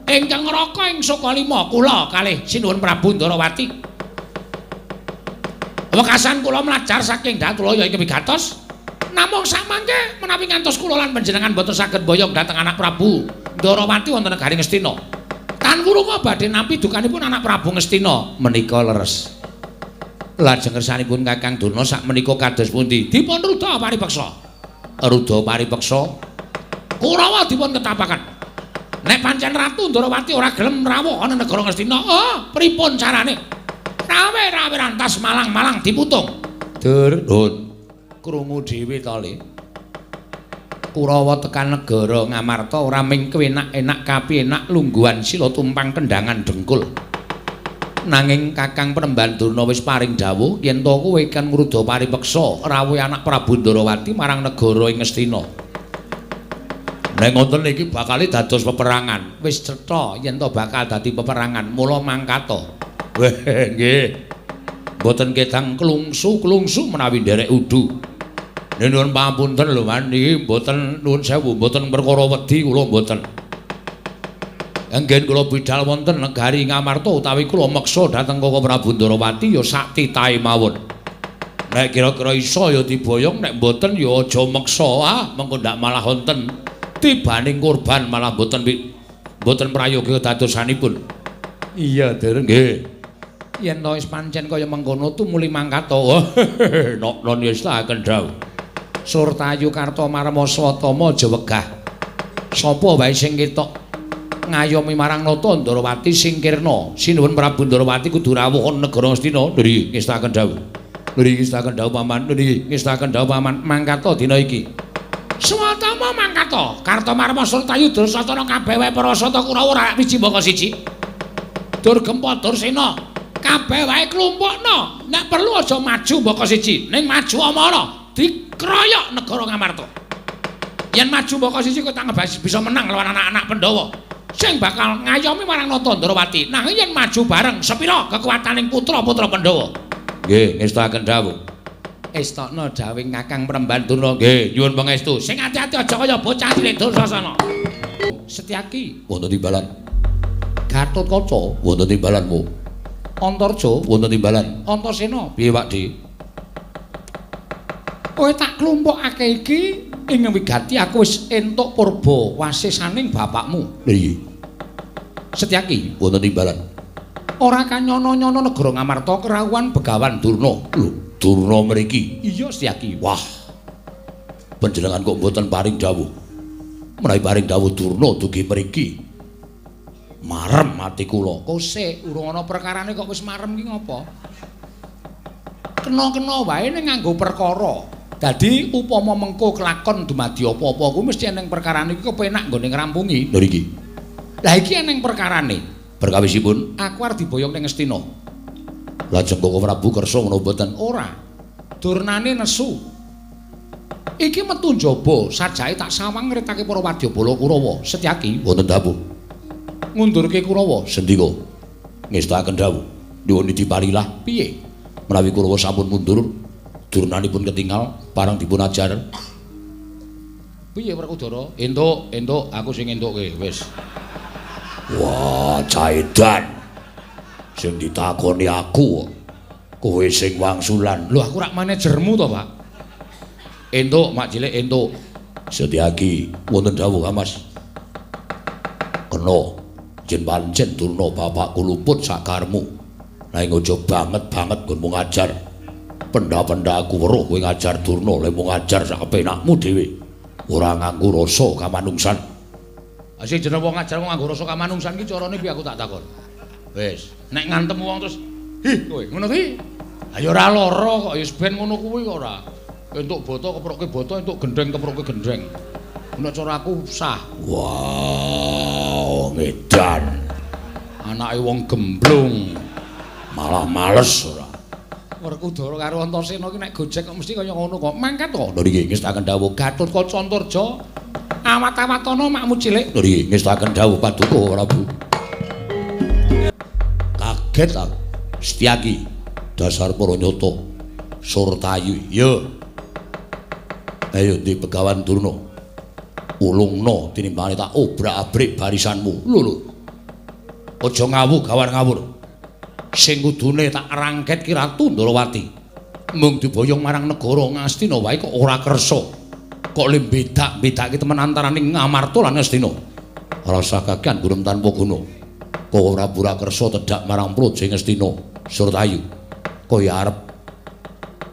[SPEAKER 1] ingkang ngraka ing Sukalima kula kalih Sinuwun Prabu Ndrawati. Wekasan kula mlajar saking Datulaya ing wigatos namung samangke menawi ngantos kula lan panjenengan boten saged boyong dhateng anak Prabu Ndrawati wonten negari Ngastina. Tan wurunga badhe nampi dukanipun anak Prabu Ngastina menika leres. Lajeng kersanipun Kakang Durna sak menika kados pundi? Dipun ruda paripeksa. Ruda paripeksa. Kurawa dipun ketapaken. Nek pancen Ratu Ndrawati ora gelem rawuh ana negara Ngastina, oh, pripun carane? Rawe-rawe rantas malang-malang diputung. Dur, nun. Krungu dhewe to, Le. Kurawa tekan negara Ngamarta ora ming kewenak-enak kapienak lungguhan sila tumpang kendhangan dengkul. Nanging Kakang Premban Durna wis paring dawuh yen to kowe kan ngruda paripeksa rawuh anak Prabu Ndrawati marang negara ing Ngastina. Nek ngoten iki bakal dados peperangan. Wis cetha yen to bakal dadi peperangan, mula mangkata. Weh, nggih. Mboten ketang klungsu-klungsu menawi nderek udu. Nuwun pangapunten lho Man, niki mboten nuwun sewu, mboten perkara wedi kula mboten. Anggen kula bidal wonten negari Ngamarta utawi kula meksa dhateng Koko Prabu Ndrawati ya sak titahe mawon. Nek kira-kira iso ya diboyong, nek mboten ya aja meksa, ah mengko ndak malah wonten tibaning korban malah mboten mboten prayoga dadosanipun. Iya, Dur, nggih. Yen to wis pancen kaya mengkono tumuli mangkata. Nok non ngestaken dawuh. Surtayu Kartomarma Swatama aja wegah. Sapa wae sing ketok ngayomi marang Nata Ndrawati singkirna. Sinuwun Prabu Ndrawati kudu rawuh ana negara Ngastina. Nggih, ngestaken dawuh. Nggih, ngestaken dawuh paman. Nggih, ngestaken dawuh paman. Mangkata dina iki. Swatama mangkata. Kartomarma Surtayu Dursasana kabeh wae para sata Kurawa ora wiji mbaka siji. Durgempa Dursena kabeh wae klumpukna. Nek perlu aja maju mbaka siji, ning maju amana. Dikroyok negara Ngamarta. Yen maju mbaka siji kowe tanggep bisa menang lawan anak-anak Pandhawa sing bakal ngayomi marang Nata Ndrawati. Nanging yen maju bareng sepira kekuataning putra-putra Pandhawa? Nggih, ngestaken dawuh. Estokno dawuh Kakang Premban Durna. Nggih, nyuwun pangestu. Sing ati-ati aja kaya bocah cilik Dursasana. Setyaki wonten timbalan. Gatotkaca wonten timbalanmu. Antarja wonten timbalan. Antasena piye Pak Di? Kowe tak klumpukake iki ing wigati aku wis entuk purba wasisaning bapakmu. Lha Setyaki wonten timbalan. Ora kanyono-nyono negara Ngamarta kerawuhan Begawan Durna. Lho, Durna mriki. Iya Setyaki. Wah. Panjenengan kok mboten paring dawuh. Menawi paring dawuh Durna dugi mriki. Marem ati kula. Kose urung ana perkarane kok wis marem ki ngopo? Kena-kena wae ning nganggo perkara. Dadi upama mengko kelakon dumadi apa-apa kuwi mesti eneng perkarane iki kepenak nggone ngrampungi. Lho iki. Lah iki eneng perkarane. Perkawisipun aku arep diboyong ning Ngastina. Lajeng Koko Prabu kersa ngono mboten? Ora. Durnane nesu. Iki metu njaba, sajake tak sawang ngritake para wadyabala Kurawa. Setyaki wonten dawuh. Ngundurke Kurawa sendika. Ngestakaken dawuh. Nyuwun diparilah. Piye? Menawi Kurawa sampun mundur, durnanipun ketingal barang dipun ajar. Piye Werkudara? Entuk, entuk, aku sing entukke wis. Wah, caedan. Sing ditakoni aku kowe sing wangsulan. Lho aku rak manajermu to, Pak. Entuk, mak cilik entuk. Setyaki wonten dawuh, Mas. Kena yen pancen Durna bapakku luput sakarmu. Nanging aja banget-banget nggonmu ngajar. Pendha-pendha aku weruh kowe ngajar Durna, lemu ngajar sak kepenakmu dhewe. Ora nganggo rasa kamanungsan. Sing jeneng wong ngajar wong nganggo rasa kamanungsan ki carane piye aku tak takon. Wis, nek ngantem wong terus hi kowe ngono kuwi. Ha ya ora lara kok, ya ben ngono kuwi kok ora. Entuk boto keproke boto, entuk gendheng keproke gendheng. Nek cara aku sah. Wah, ngedan. Anake wong gemblung. Malah males ora. Werkudara karo Antasena iki nek gojek kok mesti kaya ngono kok. Mangkat to. Lho nggih ngestakaken dawuh Gatotkaca Antarja. Awat-awatana makmu cilik. Lho nggih ngestakaken dawuh Paduka Prabu. Kaget aku. Setyaki dasar para nyata. Surtayu. Ya. Ayo ndi Begawan Durna. Ulungna tinimbangane tak obrak-abrik barisanmu. Lho lho. Aja ngawuh gawan ngawur. Sing kudune tak rangket ki Ratu Ndorowati. Mung diboyong marang negara Ngastina wae kok ora kersa. Kok le bedak-bedake temen antaraning Ngamarta lan Ngastina. Rasa kakean gurem tanpa guna. Kok ora pura kersa tedhak marang Praja Ngastina Surtayu. Kaya arep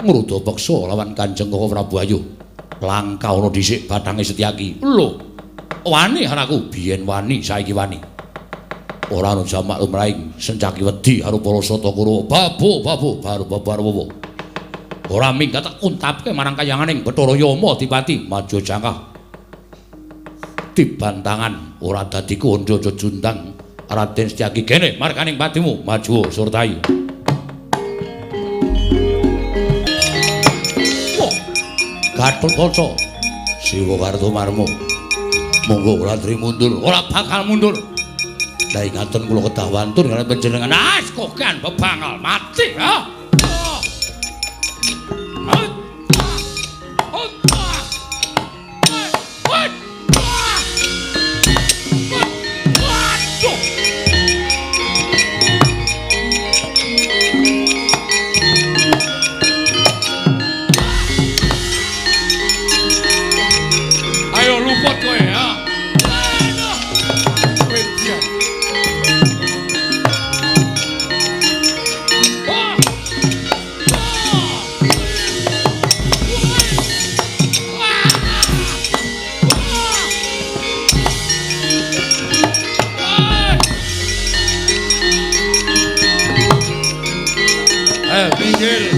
[SPEAKER 1] ngruda peksa lawan Kanjeng Koko Prabu ayo. Langkah ana dhisik bathange Setyaki. Lho, wani aku biyen wani saiki wani. Ora ana jamak lumrahing Sencaki wedi karo para sata Kurawa. Babu babu baru babar wowo. Ora minggat tak untapke marang kayanganing Bathara Yama Adipati maju jangkah. Dibantangan ora dadi kandha jejundang Raden Setyaki kene markaning patimu maju Surtayu. Gatotkaca Siwa Kartomarma monggo kula aturi mundur. Ora bakal mundur. Lah ingaten kula kedah wantun kaliyan panjenengan. Ah kokan bebangal mati ha. Ayo luput kowe ya. Pinggir.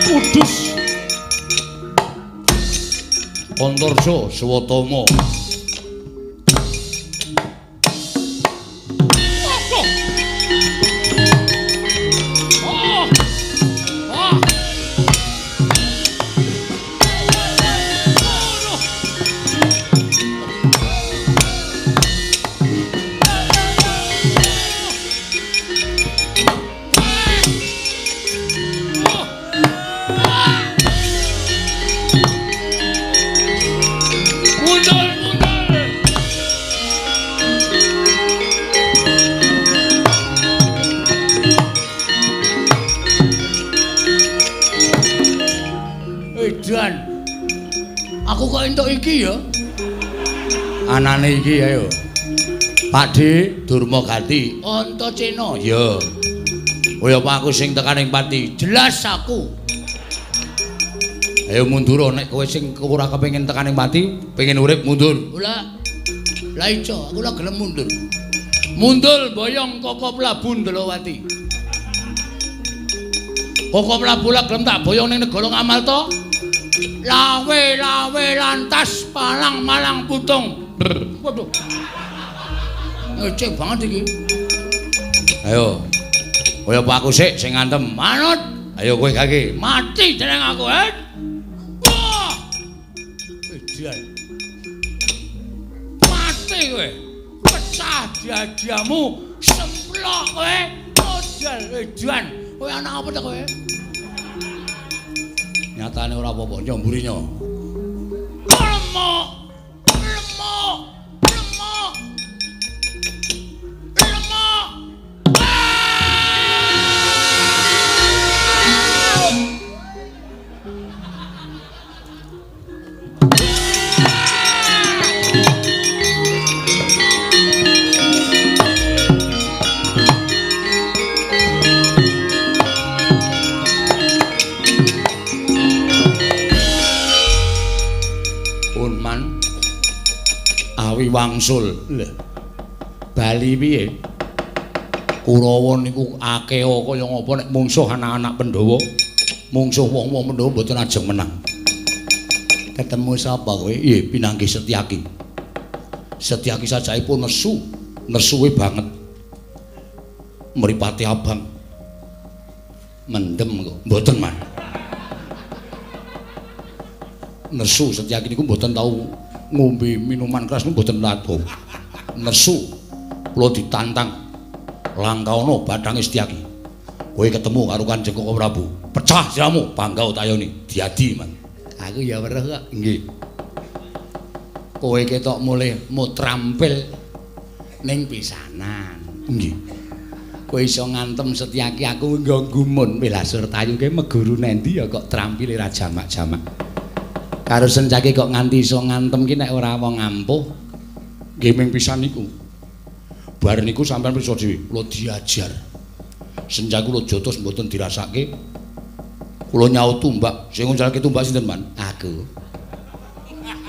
[SPEAKER 1] Kudus. Antarja Swatama.
[SPEAKER 3] Aku kok entuk iki ya? Anane iki ayo. Pakde Durma Gati, Antasena. Ya. Oh ya apa aku sing tekaning pati? Jelas aku. Ayo mundur nek kowe sing ora kepengin tekaning pati, pengen urip mundur. Ora. Lah ijo, aku lah gelem mundur. Mundur boyong Koko Prabu Ndalawati. Koko Prabu lah gelem tak boyong ning negara Ngamarta. Lawe-lawe lantas palang-malang putung. Waduh. Ngecek banget iki. Ayo. Kaya apa aku sik sing ngantem? Manut. Ayo kowe kaki. Mati jeneng aku, eh. Wah. Edan. Mati kowe. Pecah diadiamu, semplok kowe. Modal edan. Kowe anak apa ta kowe? Nyatane ora apa-apa, nyomburi nyo. Lemok. Lemok. Lemok. Lemok. Unman awi wangsul. Lho. Bali piye? Kurawa niku akeh kaya ngapa nek mungsuh anak-anak Pandhawa, mungsuh wong-wong Pandhawa mboten ajeng menang. Ketemu sapa kowe? Nggih, pinanggih Setyaki. Setyaki sajaipun nesu, nesuwe banget. Mripate abang. Mendem kok. Mboten, Man. Nesu Setyaki niku mboten tau ngombe minuman keras niku mboten tau. Nesu kula ditantang langkaono bathange Setyaki. Kowe ketemu karo Kanjeng Koko Prabu, pecah siramu, bangga tayoni, diadi, Man. Aku ya weruh kok. Nggih. Kowe ketok mulih mutrampil ning pisanan. Nggih. Kowe iso ngantem Setyaki aku nggo gumun Wilasur Tayu ke meguru nendi ya kok trampile ra jamak-jamak. Karo Sencaki kok nganti iso ngantem ki nek ora wong ampuh. Nggih ming pisan niku. Bar niku sampean pirsa dhewe, kula diajar. Sencaki kula jotos mboten dirasake. Kula nyaut tumbak, sing nguncalke tumbak sinten, Man? Aku.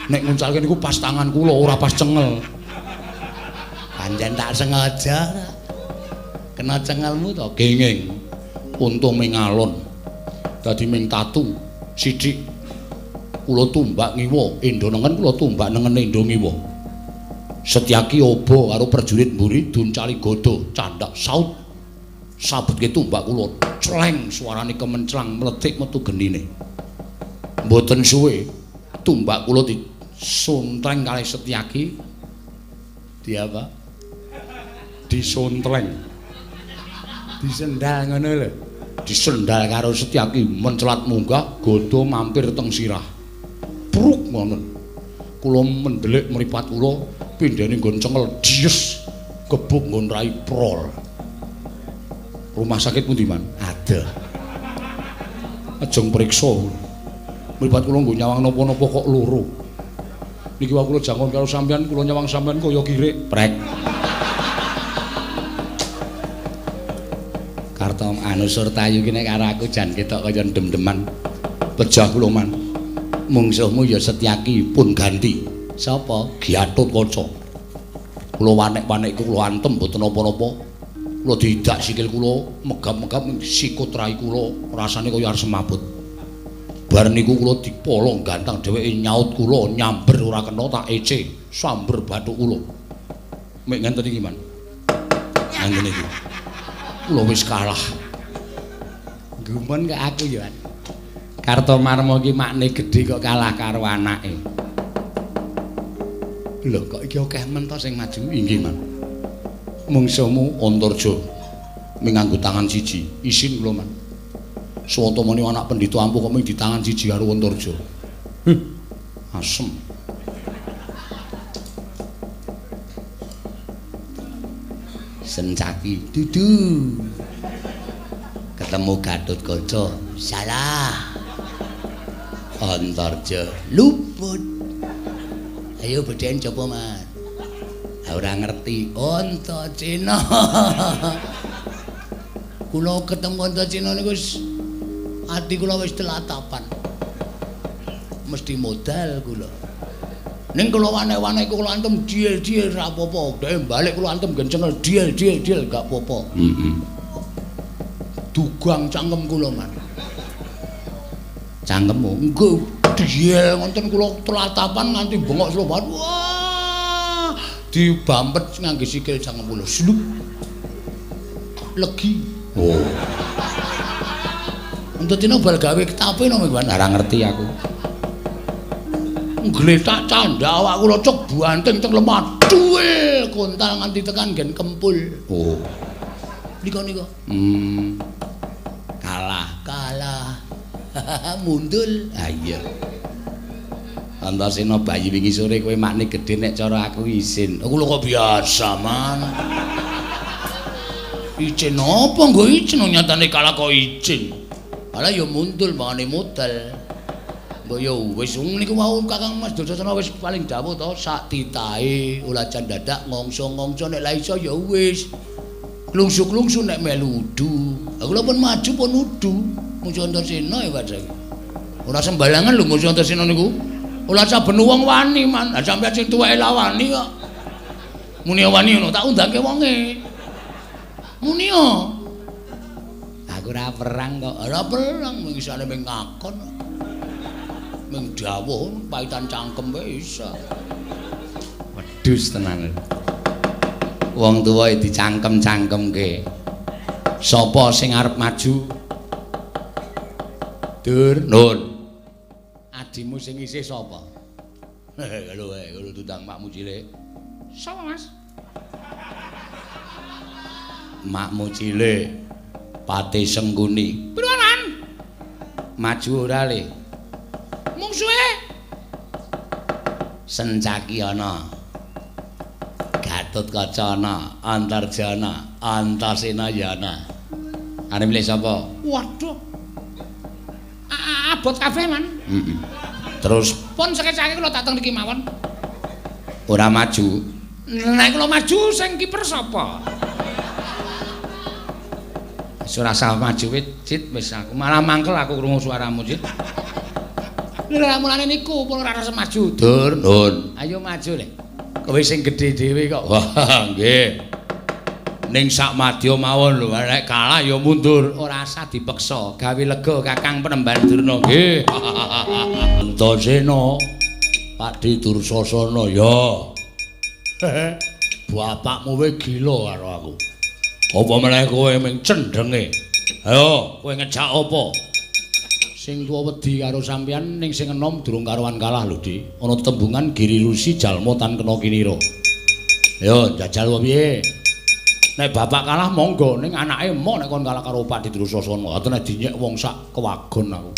[SPEAKER 3] Nek nguncalke niku pas tangan kula, ora pas cengel. Pancen tak sengaja. Kena cengelmu to, gengeng. Untung ming alon. Dadi ming tatu sithik. Kula tumbak ngiwa, endo nengen kula tumbak nengen endo ngiwa. Setyaki obo karo prajurit mburi duncali gada, candhak saut. Sabetke tumbak kula, cleng suarane kemenclang mlethik metu genine. Mboten suwe, tumbak kula disontreng kalih Setyaki. Di apa? Disontreng. Disendal ngono lho. Disendal karo Setyaki mencelat munggah, gada mampir teng sirah. Pruk ngono. Kula mendelik mripat kula, pindhane nggon cengel dies, gebuk nggon rai prol. Rumah sakit pundi, Man? Aduh. Ajeng priksa. Mripat kula nggo nyawang napa-napa kok loro. Niki wae kula jangkon karo sampean, kula nyawang sampean kaya kirik. Prek. Kartom anu Surtayu ki nek karo aku jan ketok kaya ndem-ndeman. Pejah kula, Man. Mungsuhmu ya Setyaki pun ganti. Sapa? Gatotkaca. Kula wanek-wanek iku kula antem mboten napa-napa. Kula diidak sikil kula, megap-megap sikut rai kula, rasane kaya arep semaput. Bar niku kula dipolong gantang dheweke nyaut kula, nyamber ora kena tak ece, samber bathuk kula. Mek ngenten iki, Man. Ngenten iki. Kula wis kalah. Gumun kok aku ya. Kartomarma iki makne gedhe kok kalah karo anake. Lho kok iki akeh men to sing maju? Inggih, Man. Mungsuhmu Antarja ming nganggo tangan siji. Isin kula, Man. Swatamane anak pendhita ampuh kok ming ditangan siji karo Antarja. Huh. Asem. Sencaki dudu. Ketemu Gatotkaca. Salah. Antarja luput. Ayo bedhen coba, Man. Ora ngerti Antacena. Kula ketemu Antacena niku wis ati kula wis telatapan. Mesti modal kula. Ning kula wane-wane kula antem diel-diel ra apa-apa. Dhek balik kula antem gencengel diel-diel-diel gak apa-apa. Heeh. Dugang cangkem kula, Man. Cangkemmu? Nggih, diel ngoten kula telatapan nganti bengok sloban. Wah, dibampet ngangge sikil cangkem kula. Slup. Legi. Oh. Antasena bal gawe ketape no mingguan.
[SPEAKER 1] Ora ngerti aku.
[SPEAKER 3] Ngletak candha awak kula cuk banting teng lemah. Duel kontal nganti tekan nggen kempul.
[SPEAKER 1] Oh.
[SPEAKER 3] Nika nika.
[SPEAKER 1] Kalah.
[SPEAKER 3] Kalah. Mundul.
[SPEAKER 1] Ha iya. Antasena bayi wingi sore kowe makne gedhe nek cara aku isin.
[SPEAKER 3] Aku lho kok biasa, Man. Icin apa nggo icin nyatane kalah kok icin. Alah ya mundul mangane modal. Mbok ya wis niku wau Kakang Mas Dursasana wis paling dawuh to sak titahe ulajan dadak ngongso-ngongso nek la iso ya wis. Klungsu-klungsu nek melu udu. Aku lho pun maju pun udu. Musuh Antasena ya Pak saiki. Ora sembarangan lho musuh Antasena niku. Ora saben wong wani, Man. Lah sampeyan sing tuweke lawani kok. Muni wani ngono tak undangke wonge. Muni yo.
[SPEAKER 1] Aku ora perang kok.
[SPEAKER 3] Ora perang mung isane mung ngakon. Mung dawuh paitan cangkem wae iso.
[SPEAKER 1] Wedhus tenan. Wong tuwa dicangkem-cangkemke. Sapa sing arep maju? Dur, Nun. Adimu sing isih sapa?
[SPEAKER 3] Lho, lho tundang makmu cilik.
[SPEAKER 1] Sapa, Mas?
[SPEAKER 3] Makmu cilik. Pate Sengkuni.
[SPEAKER 1] Priwanan?
[SPEAKER 3] Maju ora le?
[SPEAKER 1] Mungsuhe
[SPEAKER 3] Sencaki ana. Gatotkaca ana, Antarjana, Antasena ya ana.
[SPEAKER 1] Arep milih sapa? Waduh. Abot kabeh, Man.
[SPEAKER 3] Heeh. Terus
[SPEAKER 1] pun sekecake kula dateng niki mawon.
[SPEAKER 3] Ora maju.
[SPEAKER 1] Nek kula maju sing kiper sapa? Wis ora usah maju wit, Cit, wis aku malah mangkel aku krungu suaramu, Cit. Lha mulane niku pun ora rasa maju.
[SPEAKER 3] Dur, Nun.
[SPEAKER 1] Ayo maju le.
[SPEAKER 3] Kowe sing gedhe dhewe kok. Wah, nggih. Ning sak madya mawon lho, nek kalah ya mundur,
[SPEAKER 1] ora usah dipeksa. Gawe lega Kakang Penemban Durna.
[SPEAKER 3] Nggih. Antasena, Pakde Dursasana ya. Bapakmu wae gila karo aku. Apa meneh kowe ming cendhenge? Ayo, kowe ngejak apa? Sing tuwa wedi karo sampeyan ning sing enom durung karuan kalah lho, Dik. Ana tembungan Giri Rusi jalma tan kena kinira. Ayo, jajal piye? Nek bapak kalah monggo, ning anake emoh nek kon kalah karo Pakde Dursasana. Ate nek dinyek wong sak kewagon aku.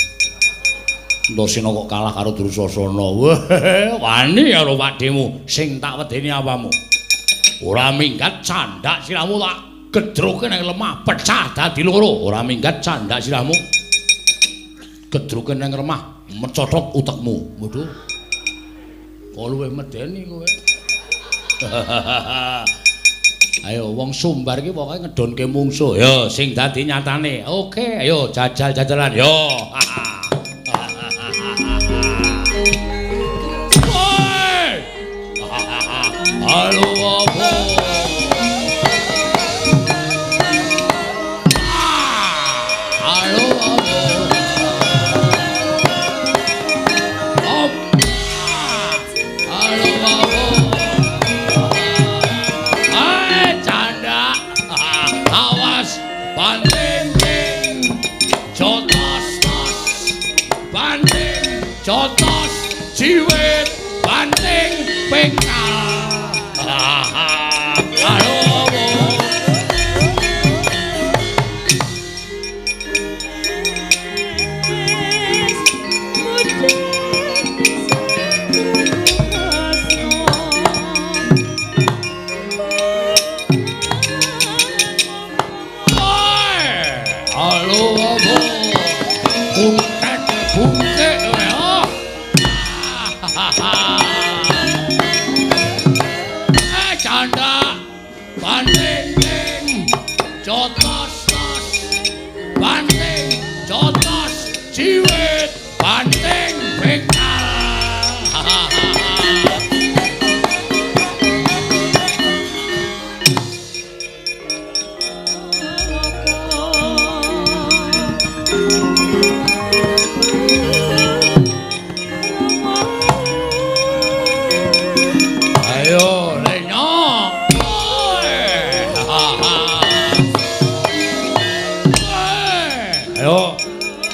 [SPEAKER 3] Antasena kok kalah karo Dursasana. Wah, wani karo Pakdemu sing tak wedeni apamu. Ora minggat candhak sirahmu tak gedruke nang lemah pecah dadi loro. Ora minggat candhak sirahmu. Gedruke nang lemah mecothok utekmu. Waduh. Kok luwih medeni kowe. Ayo wong Sumbar iki pokoke ngedonke mungsuh. Ya sing dadi nyatane. Oke, ayo jajal-jajalan. Yo. Woi. Halo apa? Halo apa? Halo apa? Awas banting jotos tos banting jotos jiwit banting pengkal. Halo jiwit banting pengkal.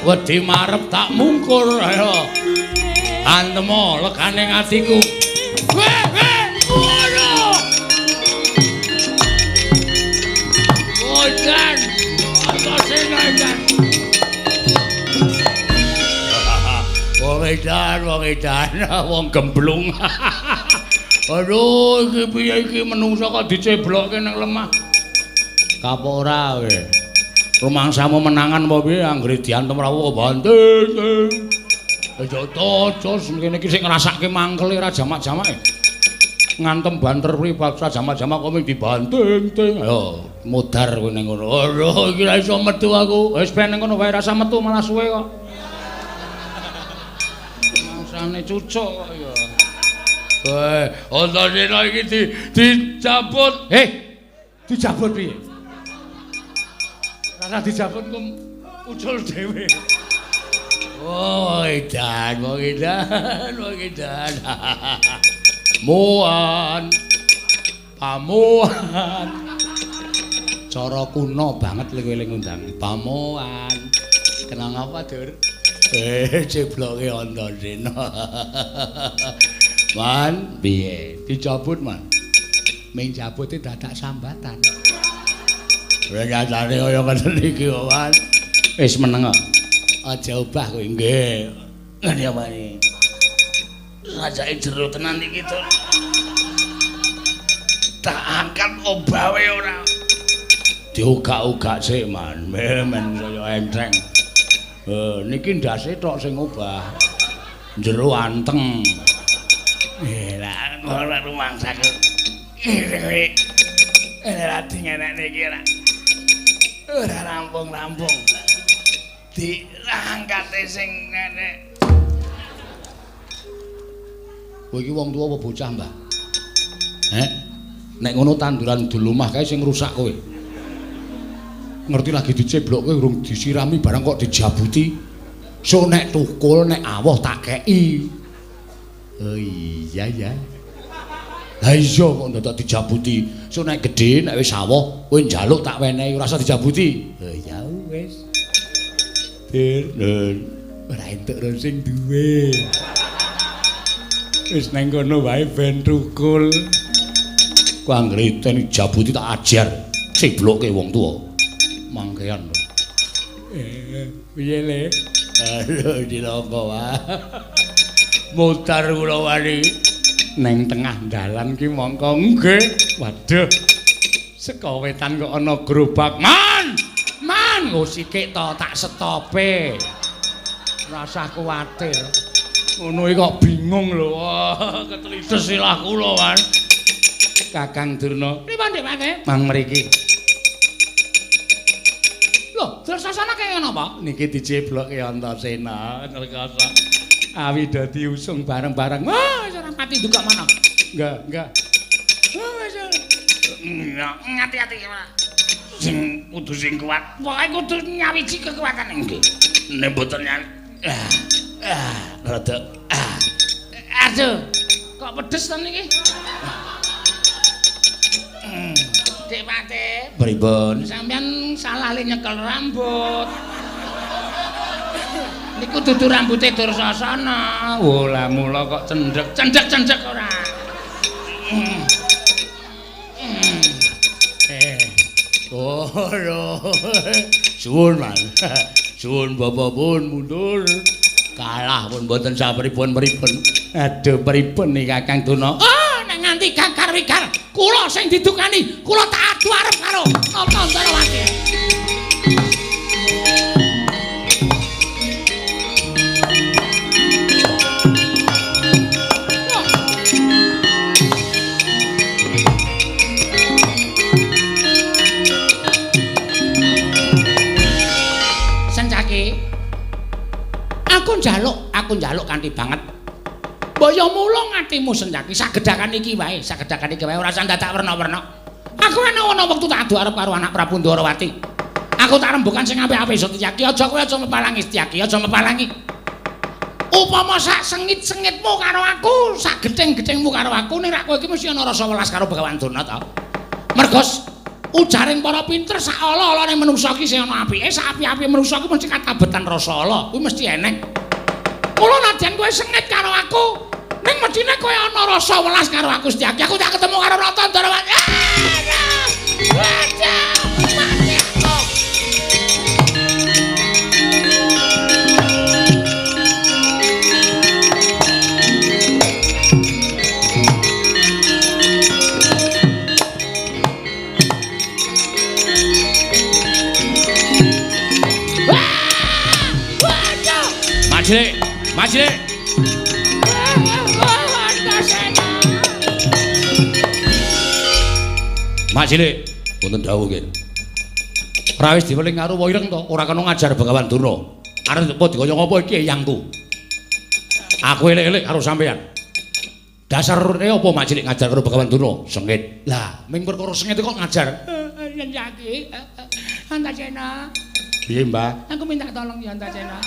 [SPEAKER 3] Wedi marep tak mungkur ayo. Antemo legane atiku. Weh, weh, ngono. Ojan. Antasena edan. Wong edan, wong edan, wong gemblung. Aduh, iki piye iki menungsa kok diceblokke nang lemah. Kapok ora kowe. Rumangsamu menangan apa piye anggere diantem rawuh banting. Aja tojos kene iki sing ngrasake mangkele ora jamak-jamake. Ngantem banter kuwi paksa jamak-jamak kok mung dibanting-ting. Ayo modar kowe ning ngono. Aduh, iki ra iso metu aku. Wis ben ning ngono wae rasa metu malah suwe kok. Mangsane cucuk kok ya. Weh, Antasena iki dicabut. Dijabut piye? Rasa dijabut kok ucul dhewe. Oh, edan, wong edan, wong edan. Muan. Pamuan. Cara kuno banget lho kowe ngundang. Pamuan. Kenang apa, Dur? Cebloke Antasena. Man, piye? Dicabut, Man. Ming jabute dadak sambatan. Ora nyatane kaya ngene iki, Man. Wis meneng kok. Aja obah kowe nggih. Ngene apa iki? Rajake jero tenan iki, Dur. Tak angkat obahe ora. Diugak-ugak sik, Man. Men saya enteng. Niki ndase tok sing obah. Jero anteng. Lah ora rumangsaku. Ora dingenekne iki ora. Ora rampung-rampung. Diangkate sing nenek. Kowe iki wong tuwa apa bocah, Mbah? Heh? Nek ngono tanduran dulumah kae sing ngrusak kowe. Ngerti lagi diceblokke urung disirami barang kok dijabuti. So nek tukul nek awoh tak kei. Oh iya ya. Lah iya kok dadak dijabuti. So nek gedhe nek wis awoh kowe njaluk tak wenehi ora usah dijabuti. Oh ya wis. Dir, ora entuk ro sing duwe. Wis nang kono wae ben tukul. Ku anggere dijabuti tak ajar. Cebloke wong tuwa. Mangkean lho. Piye le? Aduh diloko wae. Mutar kula wani neng tengah dalan ki mongko nggih. Waduh. Saka wetan kok ana gerobak. Man! Man, nggo sikik to tak setope. Rasah kuwatir. Ngono iki kok bingung lho. Wah, ketlides silah kula, Man. Kakang Durna. Pripun, Dik Mate? Mang mriki. Lho, Dursasana kaya napa? Niki diceblokke Antasena ngrekasa. Awi dadi usung bareng-bareng. Wah, wis ora pati duka mana. Enggak, enggak. Wah, wis. Ngati-ati ora. Sing kudu sing kuat. Pokoke kudu nyawiji kekuatan nggih. Nek mboten nyawi. Rada. Aduh, kok pedes to niki? Dik Pate. Pripun? Sampeyan salah le nyekel rambut. Niku dudu rambute Dursasana. Oh, lah mula kok cendhek. Cendhek-cendhek ora. Oh, lho. Suwun, Man. Suwun bapak pun mundur. Kalah pun mboten sapripun-pripun. Aduh, pripun niki Kakang Durna? Oh, nek nganti ganggar-wigar, kula sing didukani, kula tak adu arep karo Nata Antarawati. Sencaki, aku njaluk kanthi banget. Mbok ya mula ngatimu Sencaki sagedhakan iki wae, sagedhakan iki wae ora usah dadak werna-werna. Aku ana wektu tak adu arep karo anak Prabu Ndorowati. Aku tak rembukan sing apik-apik Setyaki, aja kowe aja mepalangi Setyaki, aja mepalangi. Upama sak sengit-sengitmu karo aku, sak gething-gethingmu karo aku, ning rak kowe iki mesti ana rasa welas karo Begawan Durna ta. Mergo
[SPEAKER 1] Ujaring para pinter sak ala-alane manungsa iki sing ana apike, sak api-apike manungsa kuwi mesti katabetan rasa ala, kuwi mesti eneng. Mula nadyan kowe sengit karo aku, ning medine kowe ana rasa welas karo aku Setyaki. Aku tak ketemu karo Rata Ndorowati. Waduh, mati aku.
[SPEAKER 3] Macilik, macilik. Macilik, wonten dawuh nggih. Ora wis diweling karo wa ireng to, ora kena ngajar Begawan Durna. Arep apa dikaya ngapa iki eyangku. Aku elek-elek karo sampeyan. Dasare apa Macilik ngajar karo Begawan Durna? Sengit. Lah, ming perkara sengit kok ngajar.
[SPEAKER 1] Yen yaki. Antasena.
[SPEAKER 3] Piye, Mbah?
[SPEAKER 1] Aku minta tolong ya Antasena.